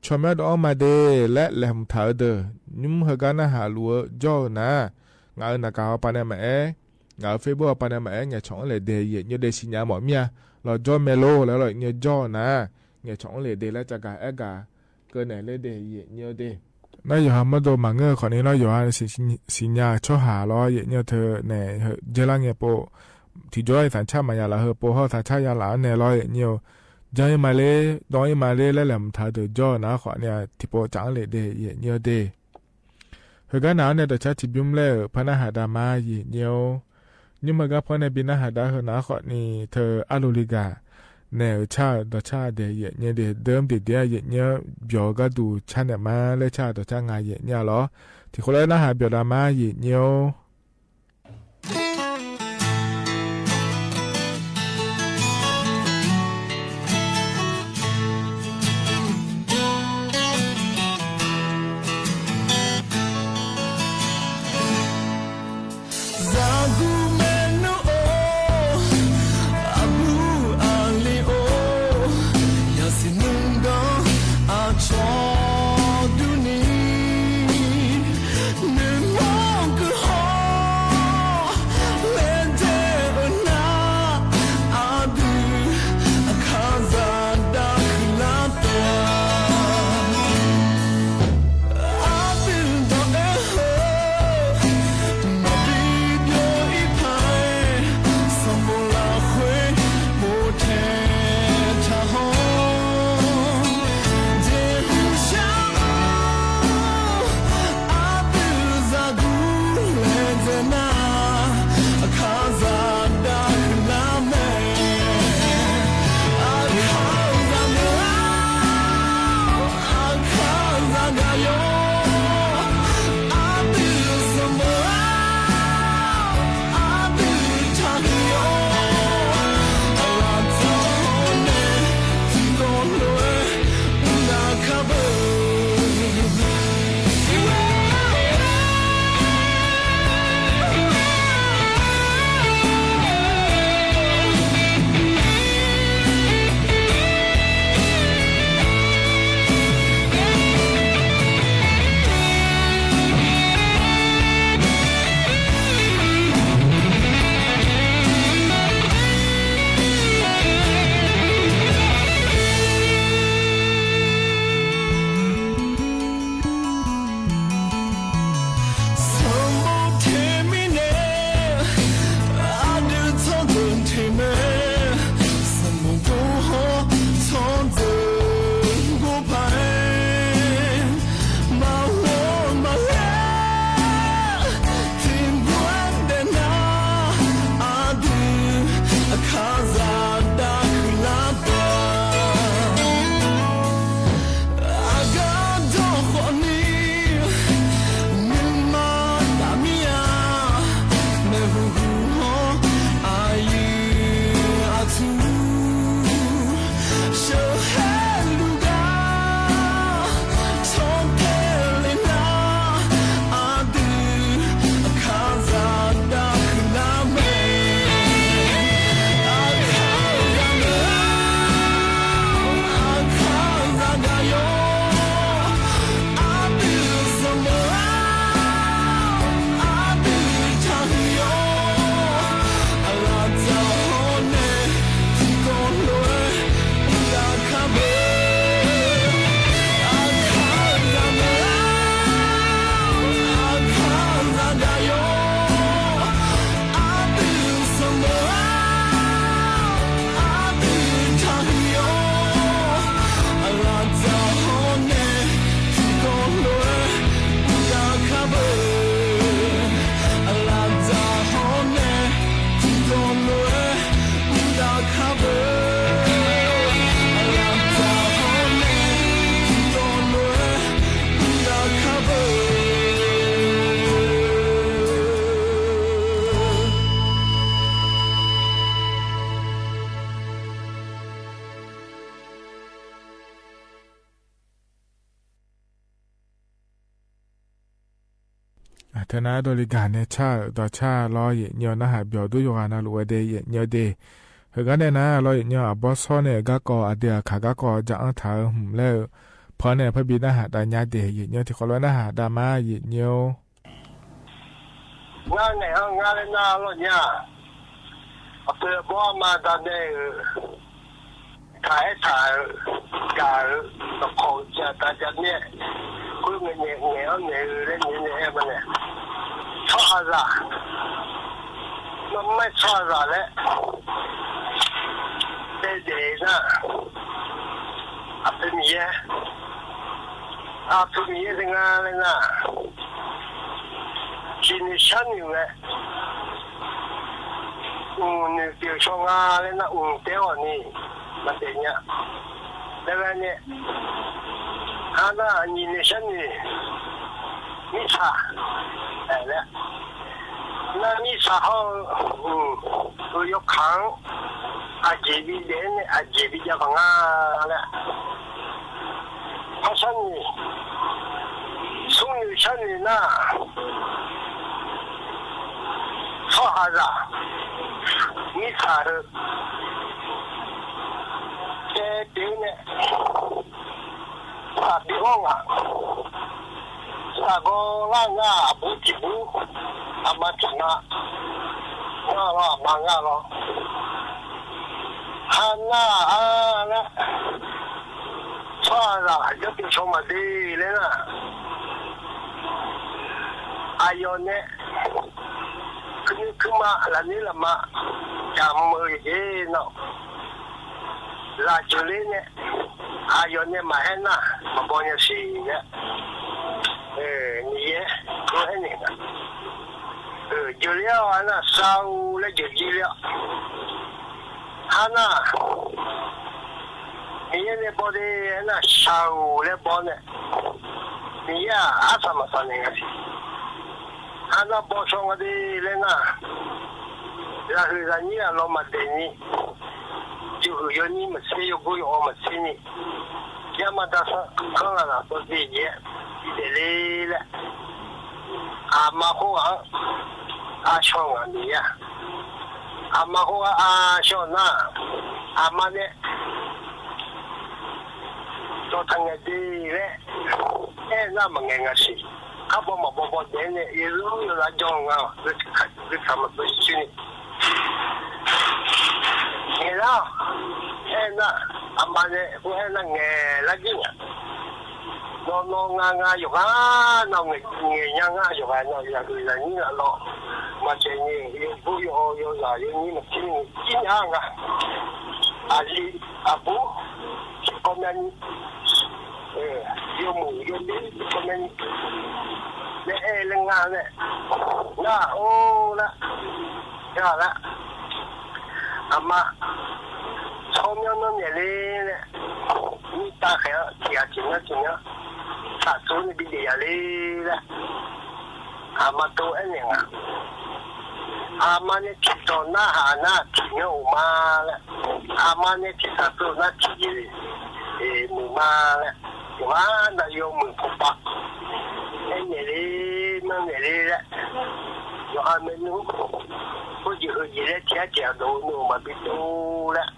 ဆီၣ်မၠၢဒီးအီမးဒဲး လၢလဲၤမုၢ်ထါဒီး နၢ်ဟးလူၤအၢ ကၠီနၤ နဂၤအၢ နဂၤဟီၣ်ပၤန့ၣ်မးအဲ နဂၤအၢ Facebook ပၤန့ၣ်မးအဲ ငဲၤဆီၣ်အီလၢဒဲး ယဲၢ်ညိမ်ဒဲး စံၣ်ညါမီၢ်မံၤလီၤ ကၠီမဲလိၤလၢလီၤ ယဲၢ်ညိမ် ကၠီနၤ ငဲၤဆီၣ်အီလၢဒဲး လၢတဂၤအဲၣ်ဂၤ ကၢၤနဲၣ်လၢဒဲး ယဲၢ်ညိမ်ဒဲး နယီၤဟးမၢဒိၣ် မၤငၢၢ် ဃီးနံၤလီၤ ယီၤဟး စံၣ်ညါဆီဟၣ်လီၤ ယဲၢ်ညိမ် ထၢၣ်န့ၣ် ကၠိလၢငဲၤပိာ် ထိကျော်အီၤ သးဆၣ်မၤယၤလၢ် ဟၢၣ်ပိာ်ဟီၣ်သးဆၣ်ယၤလၢ်န့ၣ်လီၤ ယဲၢ်ညီ ကၠီအီၤမးလၢ ဒီအီၤမးလၢ လဲလဲမုၢ်ထါတကၠီ နၢ်ဟူၣ်န့ၣ် ထံၣ်ပိာ်ကၠီလၢ်ဒဲး ယဲၢ်ညီဒဲး ဟဲကနၣ်န့ၣ် တၢ်ဆါထံၣ်ဘျုးမးလၢ ဖဲနၢ်ဟူၣ်ဒၣ်မး ယဲၢ်ညီ ညမ့ၢ်ကဖဲန့ၣ် ဘၣ်နၢ်ဟူၣ်ဒၣ်ဟဲ နၢ်ဟူၣ်န့ၣ် ထၢအါလူၤလံဂၤ နဲၣ်ဧၢ ဆၣ်ဒီးဆၣ်ဒဲး ယဲၢ်ညီဒဲး ဒၢမ့ၢ်တဒ် ယဲၢ်ညီ ဘျီကဒီးဆၣ်န့ၣ်မးလၢ ဆၣ်ဒီးဆၣ်ငါ ယဲၢ်ညီလီၤ ထံၣ်ဃီလၢနၢ်ဟူၣ်ဘျီဒၣ်မး ယဲၢ်ညီ စၢ်ကူမဲနုအီ အဘူးအလံအိ ယစံနုဒီအဆီဒုနံၤ နမီကဟီ လဲၤဒဲးအနၢ် အဒုး အခၣ်စၢ်ဒၣ်ခုလၢ်တၢ် အဘျုးဒီးအဲၣ်ဟၢ မၤဘံၣ်ဘျီအံၤဖဲ စီၤမိၤလးခွ့ မိၤထဲထးဟီ ဒဲးဟူဆၣ် အဘျုးစၢ်ကူလဲၤဒဲးနၢ် အခၣ်စၢ်ဒၣ်ခုလၢ်မဲ အခၣ်စၢ်မုၢ် အခၣ်စၢ်ဂၤယီၤ အဘျုးစီၤမိၤ အဘျုးထးဟူယီၤ အလၤတၢ်ဟီန့ၣ် ထံကီၢ်လွဲ မုၢ်ဂၤခါဘၢ စီၤမိၤထဲမံၤန့ၣ် အဒုးထီၣ်ဒုးထဲမဲ စီၤမိၤဘိဟီၣ်ထီၣ်ဒုးဘိဖဲ မၤဝီမၤလဲ ထံဘှဲဒဲးနၢ် အဒုး အခၣ်စၢ်ဒၣ်ခုလၢ်တၢ် အဂၤဒီးဃီနံၤ မုၢ်မၤတၢ်မံယၤ မ့ၢ်ဟူဟူဟီ အယုၢ်အထူ ဆၢဟဲလူၤဂၤ ထီၣ်တဲလ့နၢ် အဒုး အခၣ်စၢ်ဒၣ်ခုလၢ်မဲ အခၣ်စၢ်မုၢ် အခၣ်စၢ်ဂၤယီၤ အဘျုးစီၤမိၤ အဘျုးထးဟူယီၤ အလၤတၢ်ဟီန့ၣ် ထံကီၢ်လွဲ မုၢ်ဂၤခါဘၢ အခၣ်စၢ်မုၢ် အခၣ်စၢ်ဂၤယီၤ အဘျုးစီၤမိၤ အဘျုးထးဟူယီၤ အလၤတၢ်ဟီန့ၣ် ထံကီၢ်လွဲ မုၢ်ဂၤခါဘၢ အလၤတၢ်ဟီန့ၣ် ထံကီၢ်လွဲ မုၢ်ဂၤခါဘၢ အလၤတၢ်ဟီန့ၣ် ထံကီၢ်လွဲ မုၢ်ဂၤခါဘၢ အထၢနၤဒီးလံဂၤန့ၣ် ဆၣ်ဒီးဆၣ်လီၤ ယဲၢ်ညီ နၢ်ဟူဘျီဒိၣ်ယိၤဂၤ နၢ်လိာ်ဝဲဒၣ် ယဲၢ်ညီဒဲး ဟဲကနၣ်နၤလီၤ ယဲၢ်ညီ အဘီဆီန့ၣ် ကါကီၤအဒုးအခါ ကါကီၤကၠီအၢထးမုၢ်လဲၣ် ဖဲန့ၣ် ဖဲဘၣ်နၢ်ဟူဒၣ်ညါဒဲး ယဲၢ်ညီ ထံၣ်ဃီလၢနၢ်ဟူဒၣ်မး ယဲၢ်ညီ နၤန့ၣ် ဟါ နၤလၢနၤလီၤညါ အပၢ်အဘီမၤတၢ်နဲၣ်ဧၢ ထးဟဲထးဧၢ ကၢ်ဧၢ တခီၣ်ကၢ်တၢ်ကၢ်နဲၣ် ဃုမ့ၢ်န့ၣ် နဲၣ်အီၤနဲၣ်ဧၢ လၢန့ၣ်န့ၣ် အဲၣ်မးန့ၣ် ထီၣ်အသး မၢၢ် မၢၢ် ซ้ออาหร่าแล้ว เตเดน่ะ อับดุลมีเยะ อับดุลมีเยะเตงาเลยน่ะ ชีนิชันอยู่แหละ อู่นึ่งเตียวชองอาเลยน่ะ อู่เตียวนี่ มันเตเนี่ย แล้วเนี่ย ฮาน่า อันนี้เนี่ย ฉันนี่ มีสา เออ แล้ว น่ามีสาห้อง อืม ตัวยกขัง อาเจบีเดนเนี่ย อาเจบียาบังอาแล้ว เพราะฉันนี่ สูงอยู่ฉันนี่น่า ซ้ออาหร่า มีสาเหอะ แกเดี๋ยวเนี่ย สาดที่ห้องอ่ะ สาดก็ล่างอ่ะ บู๊จิ๋วบู๊ เอามาจิ๋วมา ง่าก็เอามาง่าก็ ฮาน่า อ่า นะ ซ้ออาหร่า เดี๋ยวเตียวชองมาดีเลยน่ะ อายอนเนี่ย ขึ้น ขึ้นมา ละนี้ละมา จ๋ำมือเย็นเนาะ ลาจูเล่เนี่ย อายอนเนี่ยมาแห่งน่ะ มาบอกเนี่ยสิเนี่ย เออ นี่เย่ ก็แห่งนี่น่ะ เออ จูเล่อันน่ะ เศร้าและจูเล่ ฮาน่า นี่เย่เนี่ยบอกดีอันน่ะ เศร้าและบอกเนี่ย นี่เย่ อาสามาสาเนี่ย ฮาน่า บอกชองก็ดีเลยน่ะ ยาหื้อลานี้อ่ะ ลอมาเตนี่ จูหื้อยอนี้มาเสีย ยอกูยออมาเสียนี่ ยามาตาสัง ข้างหลังอ่ะ ตัวดีเย่ ดีเดเลยแหละ อามาโคอ่ะ อาชองอ่ะนี่อ่ะ อามาโคอ่ะ อาชองน่ะ อามาเนี่ย ตัวทางไงดีแหละ เอ๊ะ น่ามาไงงาสิ ข้าบอกมาบอกบอกเดี๋ยวเนี่ย อีรู้อยู่ละจองอ่ะ หรือ หรือทำมาตัวชิ้นนี่ ไงล่ะ เอ๊ะ น่ะ อามาเนี่ย พวกเอ๊ะ น่ะ ไงละจริงอ่ะ นอนนอนงางาอยู่ฮะ นอนเงยเงยงางาอยู่ฮะ นอนอย่างอื่นอย่างนี้ละเนาะ มาเจอนี่ อยู่ผู้อยู่อยู่หลายอยู่นี่มากิ๋น กิ๋นอ่างอ่ะ อาลี อาบู ก็แม่น เออ โยหมู่โยตี้ก็แม่น และเอเรื่องงานเนี่ย น่า โอ้ ละ ย่าละ อามา ชมย้อนนั่นเนี่ยเลยเนี่ย นี่ตาแขวเสียจริงนะจริงนะ สาธุนี่บิดเดียเลยละ อามาโตเอ็นเนี่ยอ่ะ อามาเนี่ยติดต่อหน้าหาหน้าที่เนี่ยออกมาแล้ว อามาเนี่ยติดต่อหน้าที่ เอ่อ หมู่มาแล้ว ว่าน่ะโยมหมู่ผู้ปะ เอ็นเนี่ยเลย นั่นเนี่ยเลยละ โยมอาเมนู ผู้อยู่หื้ออยู่แล้วเทียบเทียบดูหนูมาบิดดูแล้ว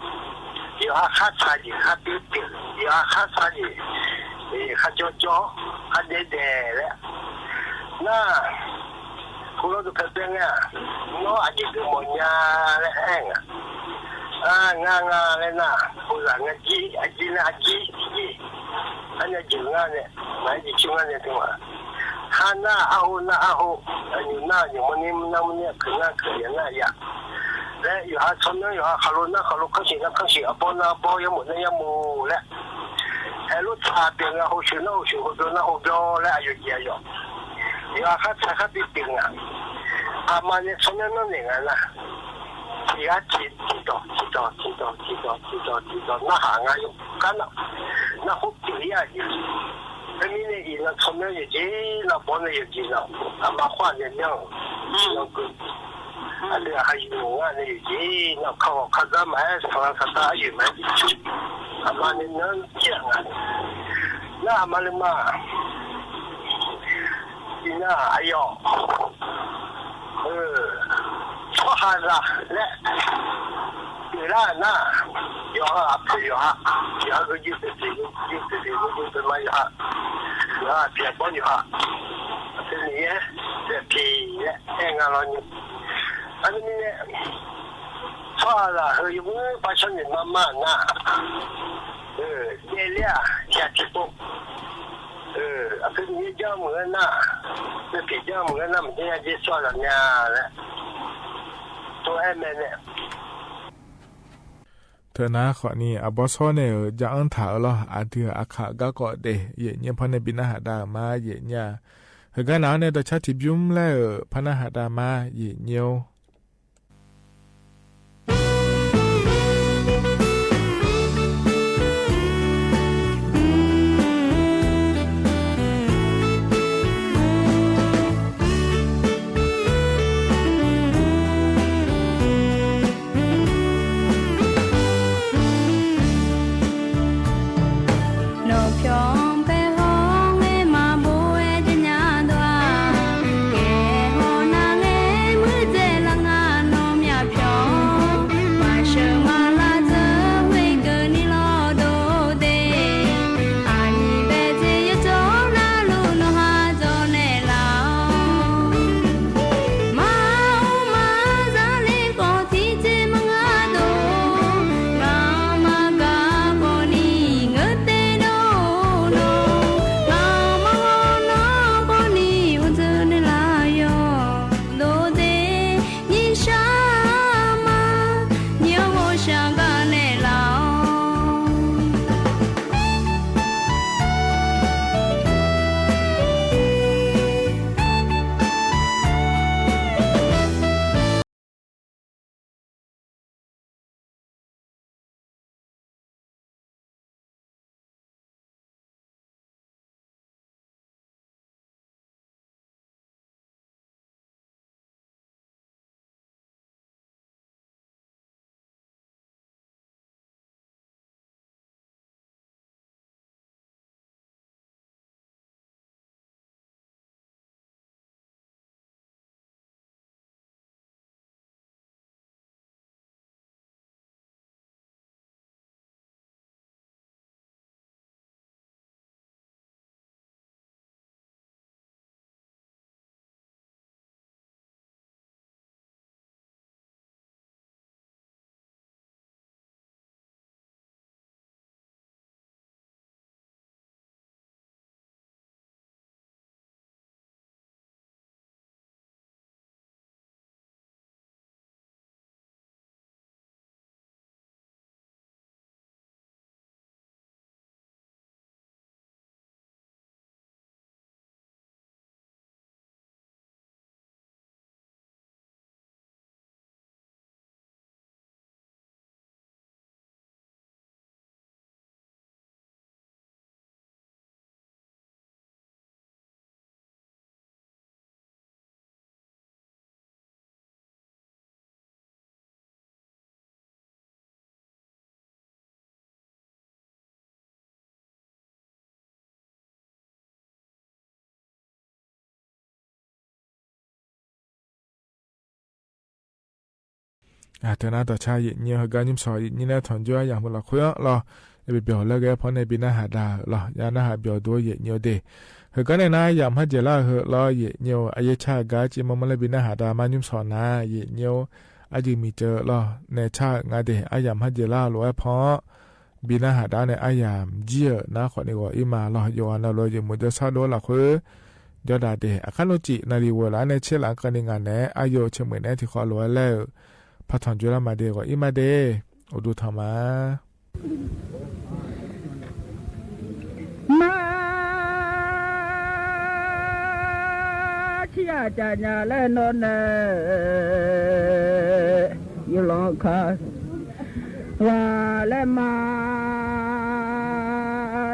โยมอาคาซาอยู่คาปิ๊บปิ๊บ โยมอาคาซาอยู่ เอ่อ คาโจโจ คาเดเดแล้ว น่า คุณรู้ตัวเพียงเนี่ย เนาะ อาจจะดูหมดยาและแห้งอ่ะ อ่า งางาเลยน่ะ ผู้หลังอาจี อาจีนะ อาจี อาจี อันนี้จื้องานเนี่ย หมายถึงชื่องานเนี่ย ถึงว่า ฮาน่า อาโห น่า อาโห อันอยู่หน้า อยู่มันนี่ มันนั่งมันเนี่ย คือหน้า คืออย่างหน้า อยาก และอยู่หาชนเนี่ย อยู่หาคารนนะ คารนข้างสินะ ข้างสิ อาบอนะ อาบอ ยังหมดนะ ยังหมู่และ แห่รู้ชาเปียงอ่ะ โห ชื่อนะ โห ชื่อ โห เปียงนะ โห เปียง และอายุเจียอยู่ อยู่อาคาซาคาปิ๊บปิ๊บอ่ะ อามาเนี่ย สมัยนั้นเองอ่ะนะ ที่อาทิตย์ที่ต่อ ที่ต่อ ที่ต่อ ที่ต่อ ที่ต่อ ที่ต่อ น่าหางานอยู่กันนะ น่าพบเจออ่ะอยู่ แล้วนี่เนี่ย อีน่ะ สมัยอยู่จีนน่ะ บ่อนเนี่ยอยู่จีนน่ะ อามาคว้าเนี่ยเนี่ย อืม เราเกิด อืม อันนี้ให้อยู่ว่าเนี่ยอยู่จีนน่ะ เขา เขาจะมาให้สอนคาถาอยู่ไหม อามาเนี่ยนั่นเจียงอ่ะ น่ามาเลยมา อีน่า อายุ เออ ซ้ออาหร่าและ อยู่ละน่ะ อยู่ฮะ อยู่ฮะ อยู่ฮะ ก็ยืดเส้นยืดเส้นยืดเส้นมาอยู่ฮะ อยู่ฮะ เปียกฝนอยู่ฮะ เป็นอย่างเงี้ย เปียกผีเนี่ย แห้งงานเราเนี่ย อันนี้เนี่ย ซ้ออาหร่า เฮ้ย อยู่มือประชาชนเนี่ยมา มาน่ะ เออ เดเลีย อยากจะปลุก เออ อันนี้เนี่ย เจ้าเหมือนน่ะ เป็นผีเจ้าเหมือนน่ะ มันจะย้ายซ้ออาหร่าเนี่ยแหละ ထၢၣ်နာ်ဃိးနံၤ အဘီဆီနဲၣ်ဧၢ ယအၢၣ်ထၢၣ်အၢလီၤ အဒုးအခးဂၤကီးဒဲး ယဲၢ်ညိဖီန့ၣ် ဘံနၢ်ဟးဒါမါ ယဲၢ်ညိ ဟဲကနၣ်န့ၣ် တၢ်ဆါထံၣ်ဘျုးမလဲၣ်ဧၢ ဖါနၢ်ဟးဒါမါ ယဲၢ်ညိ အတၢ်နာ်တၢ်ဆါ ယဲၢ်ညိ ဟဲကနုၢ်စီၤ ယဲၢ်ညိန့ၣ် ထွမ်ၣ်ကွၢ်ယၢ်မုၢ်လီၤခွ့လီၤ. ယဘၣ်ပျီၢ်လၢကဲဖီန့ၣ် ဘံနၢ်ဟးဒါလီၤ. ယနၢ်ဟးပျီၢ်ဒိၣ်ယဲၢ်ညိဒ့ၣ်. ဟဲကနုၢ်န့ၣ် ယမၤယဲၢ်လၢဟဲလီၤ ယဲၢ်ညိ. အယဲၢ်ဆၢဂၤ က့မီမလဲၣ် ဘံနၢ်ဟးဒါမါ နုၢ်စီၤနၤ ယဲၢ်ညိ. အယုၢ်မံၤတၢလီၤ နဲဆၢဂၤဒ့ၣ် အယမၤယဲၢ်လၢလိာ်ဝဲဖီ ဘံနၢ်ဟးဒါန့ၣ် အယမၤယဲၢ်နာ်ဃိးနံၤဂီၢ်အံၤမးလီၤ. ယိၤဟၣ်နၢ်လိၤ ယမူဒိၣ်ဆၣ်ဒိၣ်လီၤခွ့ ဒီးဒၣ်ဒ့ၣ် အခါနီၣ်စံး နၣ်ရံၣ်ဝဲလၢအန့ၣ် ဆ့လၢအကနံၣ်ငါန့ၣ် အယိၣ်ဆ့မုၢ်န့ၣ် ထံၣ်ဃီလိာ်ဝဲလဲၣ်. ဖးထီၣ်ကွၢ်လၢမၤဒ့ၣ်ဂီၢ်အံၤမးဒ့ၣ် အိၣ်ဒိၣ်ထီၣ်မး မၤ ဆံးအကညးလဲၣ်နီၢ်နဲၣ် ယလီၤခါ ဝဲလဲၣ်မၤ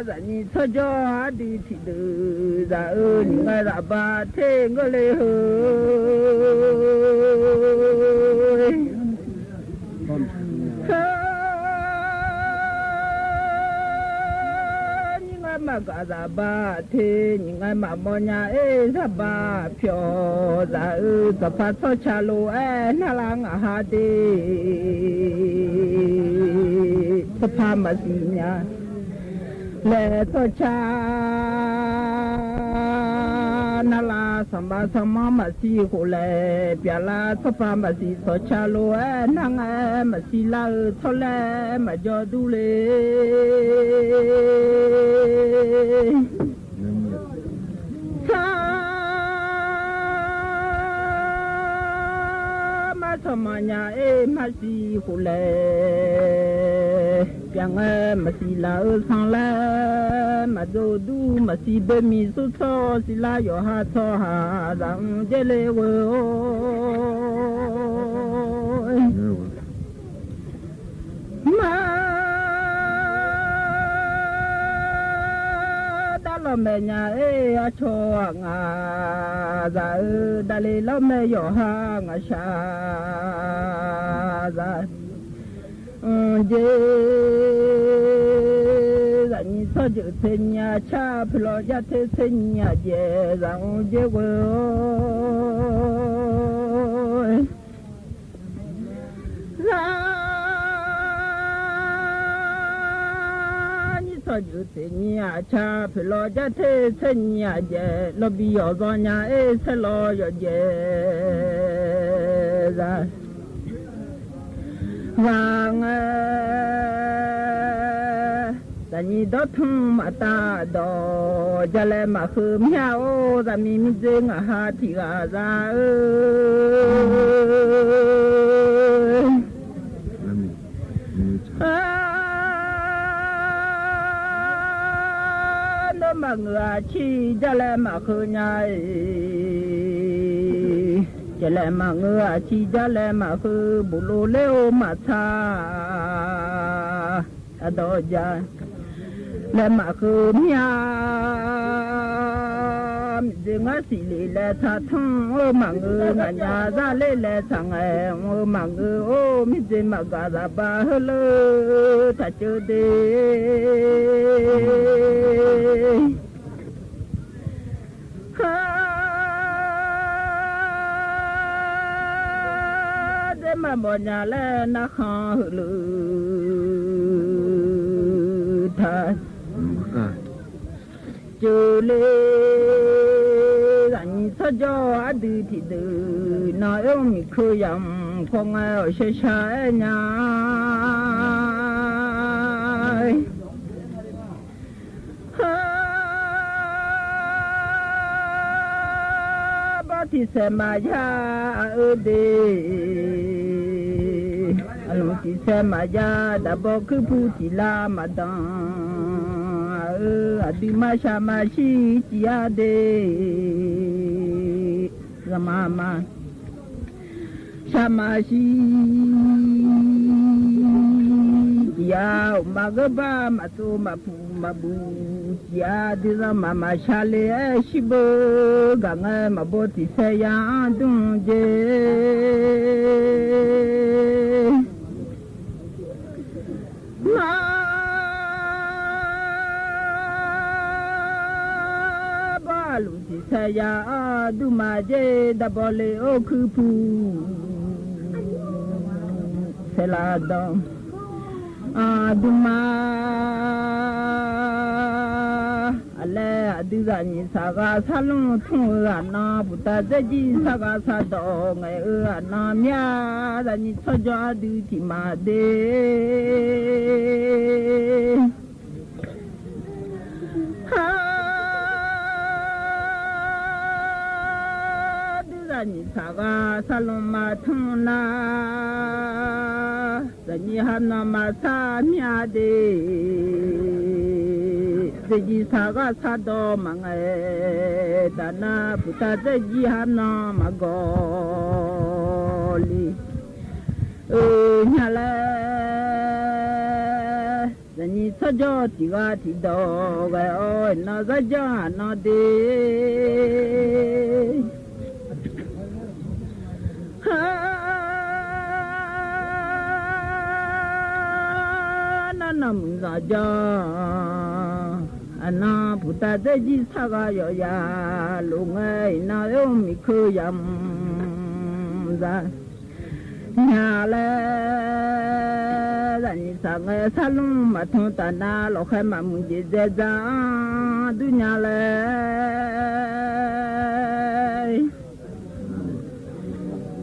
သးနံၣ်ဆီကၠီ အဒုးထံၣ်ဒုး သးအၢ နံၣ်ငါသးဘၣ်ထ့ၣ် ငိၢ်လ့ဟၢ နံၣ်ငါမၤကၤသးဘၣ်ထ့ၣ် နံၣ်ငါမၤမီၢ်ညါအ့ၣ် သးဘၣ်ဖျီၣ် သးအၢ သဖါဆီဆါလိာ်ဝဲ နၤလၢငါဟးဒ့ၣ် သဖါမၤစံညါ လဲၤဆီဆါ နၤလၢစီၤဘါစီၤမီမၤစံဃိလဲၣ် ပျၢ်လၢစီၤပၤမၤစံ စီၤဆါလိာ်ဝဲ နၤငါမၤစံလၢအၢ ဆီလဲၣ် မၤကၠီဒူလ့ ဆီ မၤ မညာအ့ၣ် မၤစံၣ်ဃုာ်လဲၣ် ပၠးငဲ မၤစံၣ်လၢအၢသီလဲၣ် မၤဒိၣ်ဒူ မၤစံၣ်ဘၣ်မံၤ သူၣ်ဆီစံၣ်လၢယွၤဟးဆီဟး သးအုၣ်က့ၤလၢဝဲအိၣ် မၤ ဒၣ်လီၤမဲာ်ညါအ့ၣ် အဆီအငါ သးအၢ ဒၣ်လၢလီၤမဲာ်ယွၤဟး ငါဆှါ သး အုၣ်က့ၤ သးနံၣ်ဆီၣ်ယုၢ် ဆ့ညါဆၣ် ဖဲလီၤယါထဲ ဆ့ညါယဲၢ် သးအုၣ်က့ၤဝဲအိၣ် သး နံၣ်ဆီၣ်ယုၢ် ဆ့ညါဆၣ် ဖဲလီၤယါထဲ ဆ့ညါယဲၢ် လီၤဘံယီၤစီညါအ့ၣ် ဆဲးလီၤယီၤယဲၢ် သး သးငဲ သးနံၣ်ဒီးထူၣ်မၤတၢ်ဒီး ကလဲၤမၤဃုာ် မ့ၢ်အအိၣ် သးမံမံၤစ့ ငါဟးထံၣ်ဂၤ သးအၢ ဒိၣ်မး မၤငုာ်အဆံး ကလဲၤမၤဃုာ်ညါအံၤ ကလဲၤမၤငုာ်အဆံး ကလဲၤမၤဃုာ် ဘူးလိာ်လၢအိၣ်မးဆါ အဒီးယၤ လဲၤမၤဃုာ်မ့ၢ်ဧါ မံၤစ့ငါစံးလံလဲၤဆါထီၣ် အိၣ်မၤငုာ် ငါညါသးလၢလဲၤဆါငဲ အိၣ်မၤငုာ် အိၣ်မံၤစ့မၤဂၤသးဘၣ် ဟၢလၢတၢ်ကၢဒ့ ဟါ ဒ့မၤဘီညါလဲၣ် နၢ်ဃီဟုၣ်လုၢ်ထါ ကၠိလ့ သးနံၣ်ဆီၣ်ကၠီအဒုးထံၣ်ဒုး နီၢ်အ့ၣ်အိၣ်မံၤခုယၤ ခီငဲအီၤရှဲရှါအဲၣ်ညါ ဟါ ဘီထံၣ်ဆဲးမၤယါအအၢဒ့ အလူၤထံၣ်ဆဲးမၤယါ ဒၣ်ဘီခုဖုထံၣ်လၢမၤဒၣ် အအၢ အဒုးမၤဆါမၤဆံးကံယါဒ့ ရမၤမၤ ဆါမၤဆံးကံယါ အိၣ်မၤဂ့ၤဘၣ် မၤတိၢ်မၤဖုးမၤဘူးကံယါ ဒ်သိးမၤမၤဆါလ့အဲၣ် ဆံးဘၢဂၤငဲ မၤဘီထံၣ်ဆဲးယါဒုးက့ မၤ ဘီလူၤထံၣ်ဆဲးယါ အဒုးမၤက့ၤ ဒၣ်ဘီလ့အိၣ်ခုဖု ဆဲးလၢဒီး အဒုးမၤ အလဲၤအဒုးသးနံၣ်ဆါဂၤဆါလူၤ ထူၣ်အၢအနီၢ် ပူၤတၢ်စဲကံဆါဂၤဆါဒီး ငဲအၢအနီၢ် မ့ၢ်သးနံၣ်ဆီၣ်ကၠီအဒုးထံၣ်မၤဒ့ ဟါ ဒုးသးနံၣ်ဆါဂၤဆါလူၤမၤထူၣ်နၤ သးနံၣ်ဟးနီၢ်မၤဆါမ့ၢ်အါဒ့ စဲကံဆါဂၤဆါဒီးမၤငဲ တၢ်နါပူၤတၢ်စဲကံဟးနီၢ်မၤဂီၤ လံ အၢ ညါလဲၣ် သးနံၣ်ဆီၣ်ကၠီထံၣ်ဂၤထံၣ်ဒီး ဂဲၤအီၣ်နီၢ်စၢ်ကၠီအနီၢ်ဒ့ ဟါ နီၢ်နီၢ်မုၣ်စၢ်ကၠီ အနီၢ်ပူၤတၢ်စဲကံဆါဂၤယီၤယၤ လိာ်ငဲအံၤ နီၢ်အ့ၣ်အိၣ်မံၤခုယၤ မုၣ်စၢ် ညါလဲၣ် သးနံၣ်ဆါငဲဆါလူၤမၤထူၣ်တၢ်နါ လီၤဃဲမၤမုၢ်က့ၤဒဲဒၣ် ဒုးညါလဲၣ်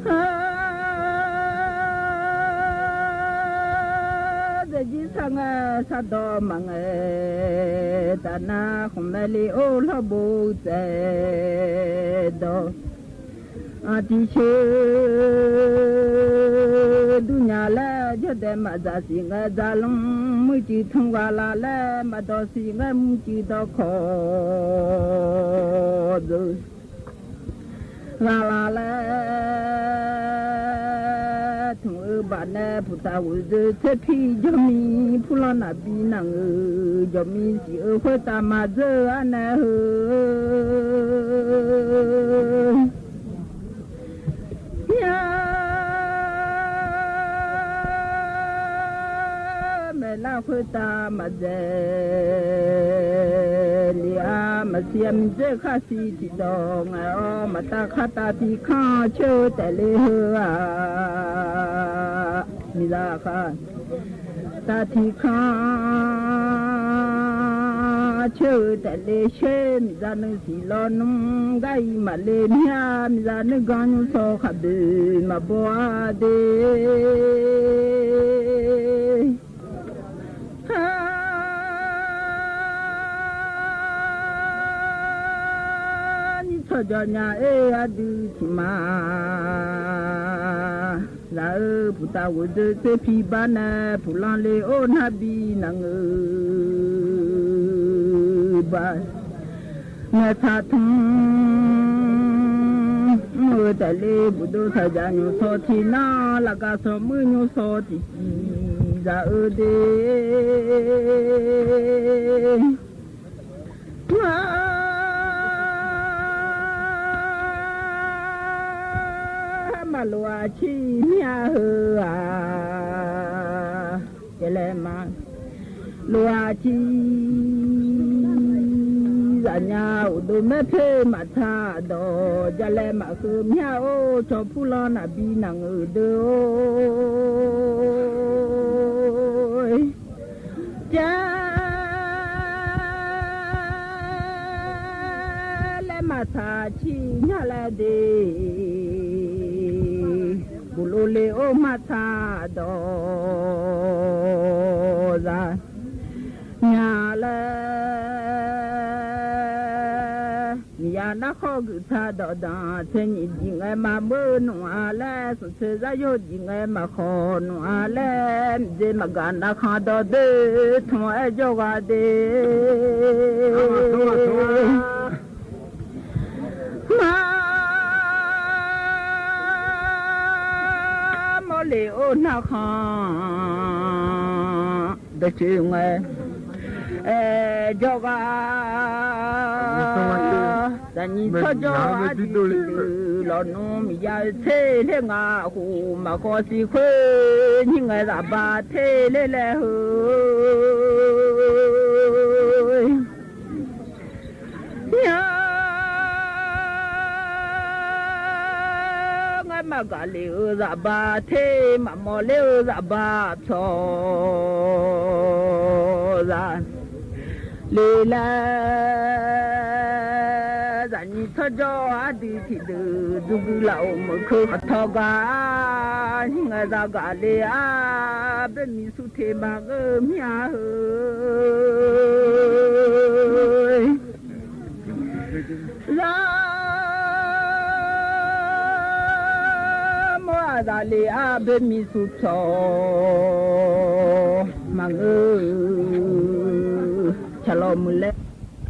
ဟါ စဲကံဆါငဲဆါဒီးမၤငဲ တၢ်နါဃုမဲလံအိၣ်လီၤဘိစဲဒီး အတံၤဆဵ ဒုးညါလၢ ယဲၢ်ဒဲးမး စၢ်စံးငဲ စၢ်လူင် မုၢ်ကံထုံဂၤလၢ်လၢ် မၤဒီးစံးငဲ မုၢ်ကံဒီးခီၣ် ဂၤလၢ်လၢ် ထုံဧၢဘၣ်နဲ ဖုတၢ်ဝူၤစၢၤ စ့ဖံ ယီၢ်မံ ဖုလီၤနၢ်ဘံနၢ်ဧၢ, ယီၢ်မံစံးအၢ ဃုတၢ်မၤစၢၤအါနဲဧၢ ယၤ မဲာ်လၢဃုတၢ်မၤစၢၤ လံဧါ မၤစံးအမံၤစ့ၢ်ခါ စံးထံၣ်ဒီး ငဲၤအီၤ မၤတၢ်ခါတၢ်ထံခါ ဆၢတဲာ်လံဧါ မံၤလၢခါ တၢ်ထံခါ ဆၢတဲာ်လံ ဆၢမံၤစၢ် နုၢ်စံးလီၤနုၢ် ဂၤအံၤမၤလၢမၠါ မံၤစၢ် နုၢ်ဂီၢ်ညိၣ်စီၤ ခးဘၢမၤဘီဧါဒ့ ဟါ နံၣ်ထီၣ်ကၠီညါအ့ အဒုးထံၣ်မး စၢ်ဧၢ ဖုတၢ်ဝူၤစၢၤ စ့ဖံဘၣ်နဲ ဖုလီၤလၢအိၣ်နၢ်ဘံနၢ်ဧၢ ဘၣ် မဲာ်ဆါထုံ မုၢ်တဲာ်လံ ဘူးဒိၣ်စီၤ ယၤညိၣ်စီၤထံနၤ လၢကစီၤ မုၢ်ညိၣ်စီၤတံၢ် စၢ်ဧၢဒ့ မၤလိာ်အဆံၣ်မၠါဧၢဧါ ယလဲၤမၤ လိာ်အဆံၣ် စၢ်ညါ အိၣ်ဒိၣ်မဲာ်ဖံးမၤဆါဒီး ယလဲၤမၤဃုမၠါအိၣ် စီၤဖုလီၤနၢ်ဘံနၢ်ဧၢဒ့ဧိၤ ယၤ လဲၤမၤဆါဆံၣ်ညါလဲၣ်ဒ့ ဘူးလိာ်လၢအိၣ်မၤဆါဒီး စၢ် ညါလဲၣ် မံၤယၤနၢ်ဃီၣ်ဂုာ်ဆါဒီး ဒၣ်ဆဲးနံၣ် ဒ်ငဲမၤမုၢ်နုာ်အါလဲၣ် စံးဆၢစၢ်ယိၣ် ဒ်ငဲမၤဃီၣ်နုာ်အါလဲၣ် မ့ၢ်စ့မၤဂၤနၢ်ဃီၣ်ဒီး ဒုးထွံအဲၣ်ယီၤဂၤဒ့ မၤ မီၢ်လၢအိၣ်နၢ်ဃီၣ် ဒီးဆၢငဲ အဲၣ်ယီၤဂၤ တၢ်နံၣ်ထီၣ်ကၠီအဒုး လီၤနုာ်မံၤယၤ ထဲလဲၣ်ငါ ဃုမၤဃီစံးဃု နံၤငဲသးဘၣ်ထဲလဲၣ်လဲၣ်ဧိၤ ညါ ငါမၤဂၤလၢသးဘၣ်ထဲ မၤမီၢ်လၢသးဘၣ်ဖျီ သး လၢလဲၣ် သးနံၣ်ထီၣ်ကၠီအဒုးထံၣ်ဒုး ဒုးဂုာ်လၢအိၣ်မုာ်ခုၣ်ကထီၣ်ဂၤ နံၤငဲသးဂၤလၢအဘၢမံၤဆူၣ်ထံးမၤဂ့ၤမၠါဧိၤ လၢ မိၢ်အသးလၢအဘၢမံၤဆူၣ်ထီၣ် မၤဂ့ၤ ဆၣ်လီၤမုၢ်လဲၣ်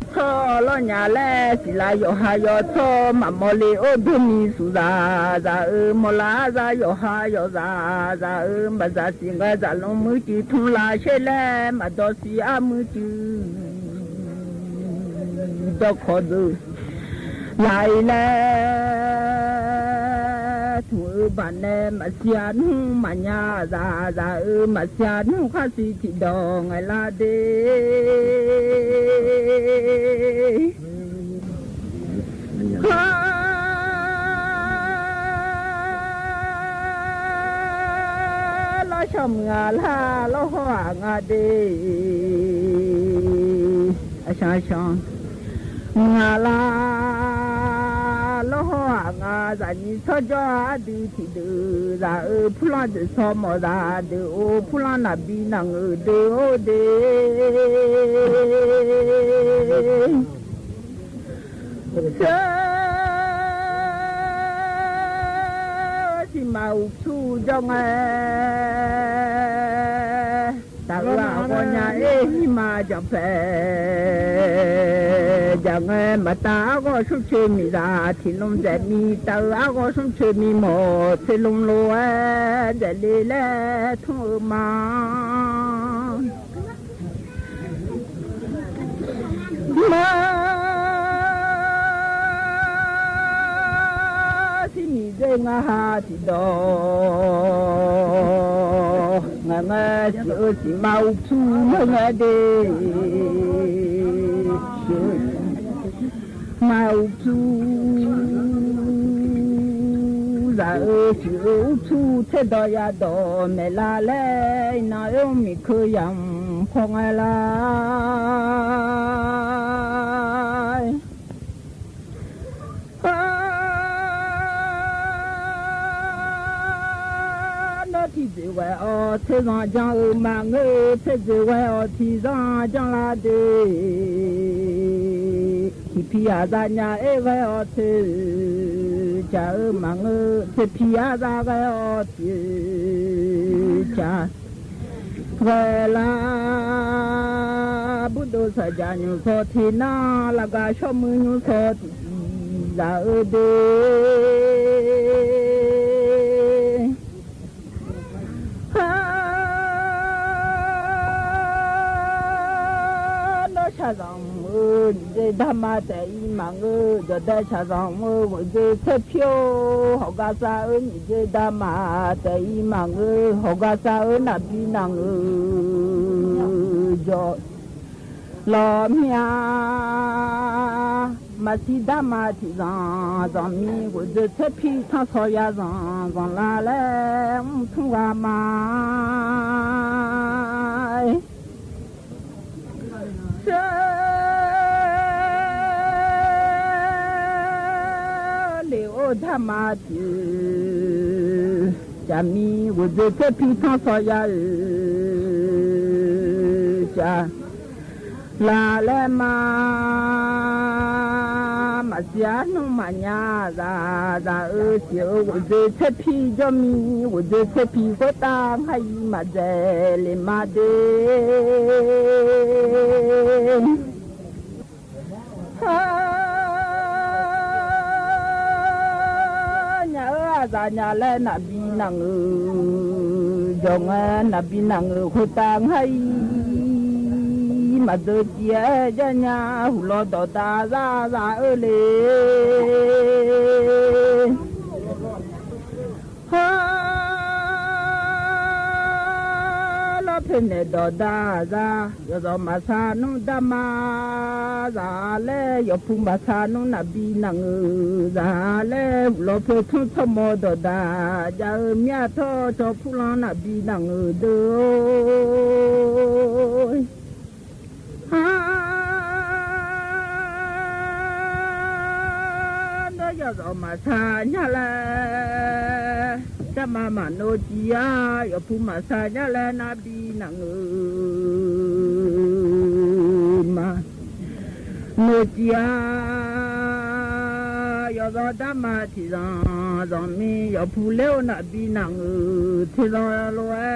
ထီၣ်လီၤညါလဲၣ် စံးလၢယီၤဟါယီၤထီၣ် မၤမီၢ်လၢအိၣ်ဘၢမံၤဆူၣ်သး သးဧၢ မီၢ်လၢသးယီၤဟါယီၤသး သးဧၢ မၤစၢ်စံးငဲ စၢ်လူင်မုၢ်ကံထုံလၢ်ရှဲလဲၣ် မၤဒီးစံးအါမုၢ်ကံ ဒီးခီၣ်ဒုး လၢအံၤလဲၣ် ထုံဧၢဘၣ်နဲ မၤစံးအနူမၤညါသး သးဧၢ မၤစံးအနူခါစံးထံၣ်ဒီး ငဲလၢဒ့ ခါ လီၤဆီမုၢ်အလါ လီၤဟီၣ်အငါဒ့ အဆၢ ဆၢ မုၢ်အလါ လီၤဟီၣ်အငါ သးနံၣ်ထီၣ်ကၠီအဒုးထံၣ်ဒုး သးဧၢ ဖုလီၤဒုးဆီမီၢ်သး ဒုးအိၣ်ဖုလီၤနၢ်ဘံနၢ်ငုာ်ဒုးအိၣ်ဒ့ ဆၢ အိၣ်ဆူၣ် ယင်းငဲ တၢ်အၢအဂီၢ်ညါ အ့ၣ် ဟံးမၤ ယင်းပဲ ယင်းငဲ မတၤအဂီၢ် သုမ်းဆၢမံၤ သးထံၣ်လိမ် ယဲၢ်မံၤ တၢ်အၢအဂီၢ် သုမ်းဆၢမံၤ မီၢ်ဆၢလိမ်လိာ်ဝဲ ယဲၢ်လံလဲၣ် ထူအၢမၤ မၤ စံးမံၤ ယဲၢ် ငါဟး ထံၣ်ဒီး ငါငဲ စံးအၢ စံးမၤ အိၣ်ဆူၣ် မၤငဲဒ့ မၤ အိၣ်ဆူၣ် သးအၢ စံးအၢ အိၣ်ဆူၣ် ထဲဒီးယၤဒီး မဲာ်လးလဲၣ် နၢ်အၢ မံၤခုၣ်ယၤ ဖီၣ်ငဲလၢ နီၢ်ထံၣ်စ့ၢ်ဝဲအီၤ ထဲသီၣ် ယင်းအၢ မၤငဲ ထဲစ့ၢ်ဝဲအီၤ ထံသီၣ် ယင်းလၢဒ့ ထံဖံးအသး ညါအ့ၣ်ဝဲအီၤ ထဲ ကၢ်အၢ မၤငဲ ထဲဖံးအသး ဂဲၤအီၤ ထဲ ကၢ် ဂဲၤလၢ ဘူၣ်ဒိုစၢ် ကၢ်ညိၣ်စီၤ ထံနၢ် လၢကၢ်ဆီမုၢ်ညိၣ်စီၤ ထံသံသးအၢဒ့ ဟါ နီၢ်ဆၣ်သီၣ်မုၣ် ဒ့ဒၣ်မၤ တၢ်အံၤမၤငဲ ဒီးဒဲဆၣ်သီၣ်မုၣ် ဂိုၣ်ဒ့ဆဲဖံး ဟီၣ်ကၢ်စၢ်အၢ မံၤဒ့ဒၣ်မၤ တၢ်အံၤမၤငဲ ဟီၣ်ကၢ်စၢ်အၢ နၢ်ဘံနၢ်ငဲ ယီၤ လီၤမၠါ မၤစံဒၣ်မၤ ထံသီၣ်သီၣ်မံၤ ဂိုၣ်ဒ့ဆဲဖံး ထီၣ်ဆီယၤသီၣ် သီၣ်လၢလဲၣ် ထူဂၤမၤ စၢ လ့ၣ်အိၣ်ဒၣ်မၤ ထံ ကၢ်မံၤ ဂိုၣ်ဒ့ဆဲဖံး ထီၣ်ဆီယၤ ကၢ် လၢလဲၣ်မၤ မၤစံအနူမၤညါ သး သးအၢ စံးအၢ ဂိုၣ်ဒ့ဆဲဖံး ယီၤမံၤ ဂိုၣ်ဒ့ဆဲဖံး ဃိတၢ် ငါအံၤမၤဒဲး လ့ၣ်မၤဒ့း ဟါ ညါအၢ အသးညါလဲၣ် နၢ်ဘံနၢ်ငဲ ယီၤငဲ နၢ်ဘံနၢ်ငဲ ဃိတၢ် ငါအံၤ မၤဒိးကံအဲၣ် ယညါ ဟူးလီၤဒီးတၢ် သး သးအၢလ့ၣ် ဟါ လီၤဖဲန့ၣ်ဒီးဒၣ်သး ယီၤသီၣ်မၤဆါနူဒၣ်မၤ သးလဲၣ် ယီၤဖူမၤဆါနူ နၢ်ဘံနၢ်ငဲ သးလဲၣ် ဟူးလီၤဖဲထူထီၣ်မီဒီးဒၣ် ယၤအၢ မၠၣ်ထီၣ် ကၠီဖူလီၤ နၢ်ဘံနၢ်ငဲဒိၣ် ဟါ ဒီးယီၤသီၣ်မၤဆါညါလဲၣ် ဒၣ်မၤမၤနီၢ်ကံဧါ ယီၤဖူမၤဆါညါလဲၣ် နၢ်ဘံနၢ်ငဲ မၤနီၢ်ကံဧါ ယီၤသီၣ်ဒၣ်မၤ ထံသီၣ်သီၣ်မံၤ ယီၤဖူလ့ၣ်အိၣ် နၢ်ဘံနၢ်ငဲ ထံသီၣ်လိၤဝဲ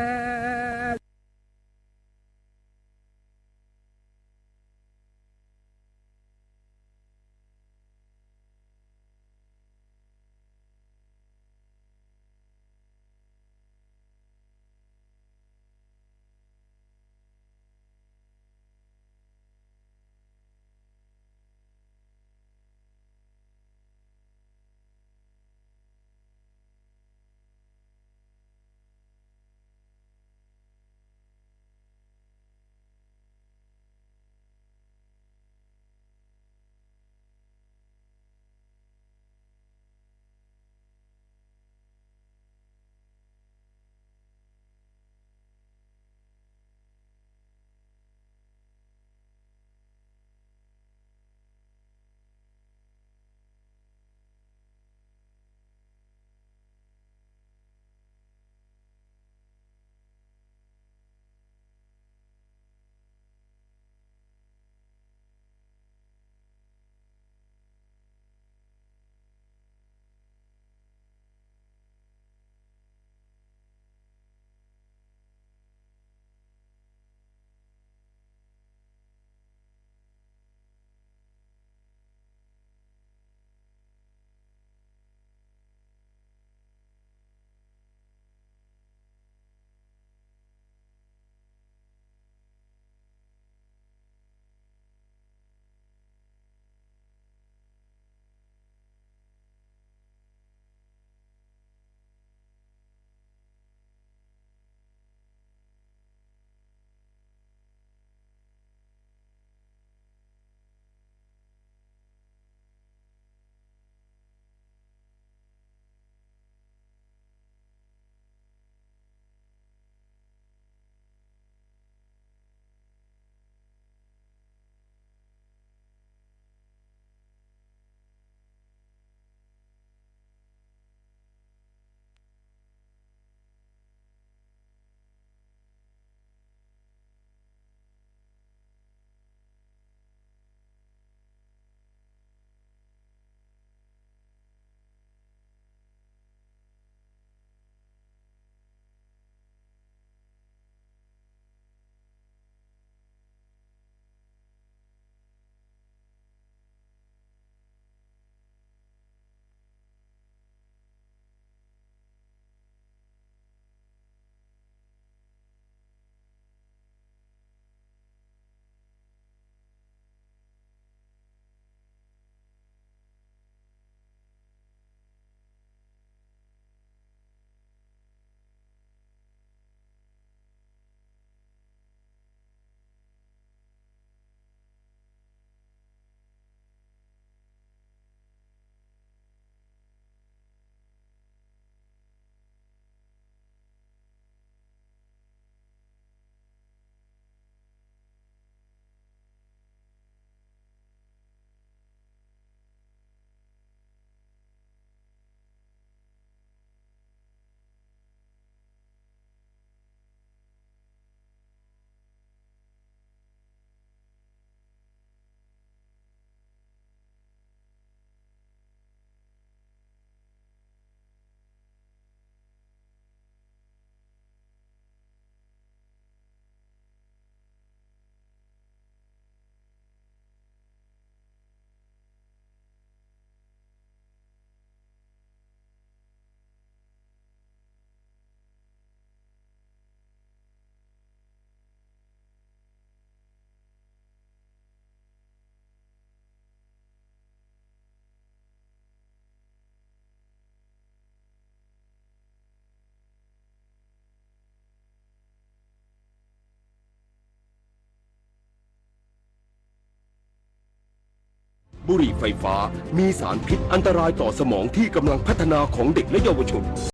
บุหรี่ไฟฟ้า มีสารพิษอันตรายต่อสมองที่กำลังพัฒนาของเด็กและเยาวชน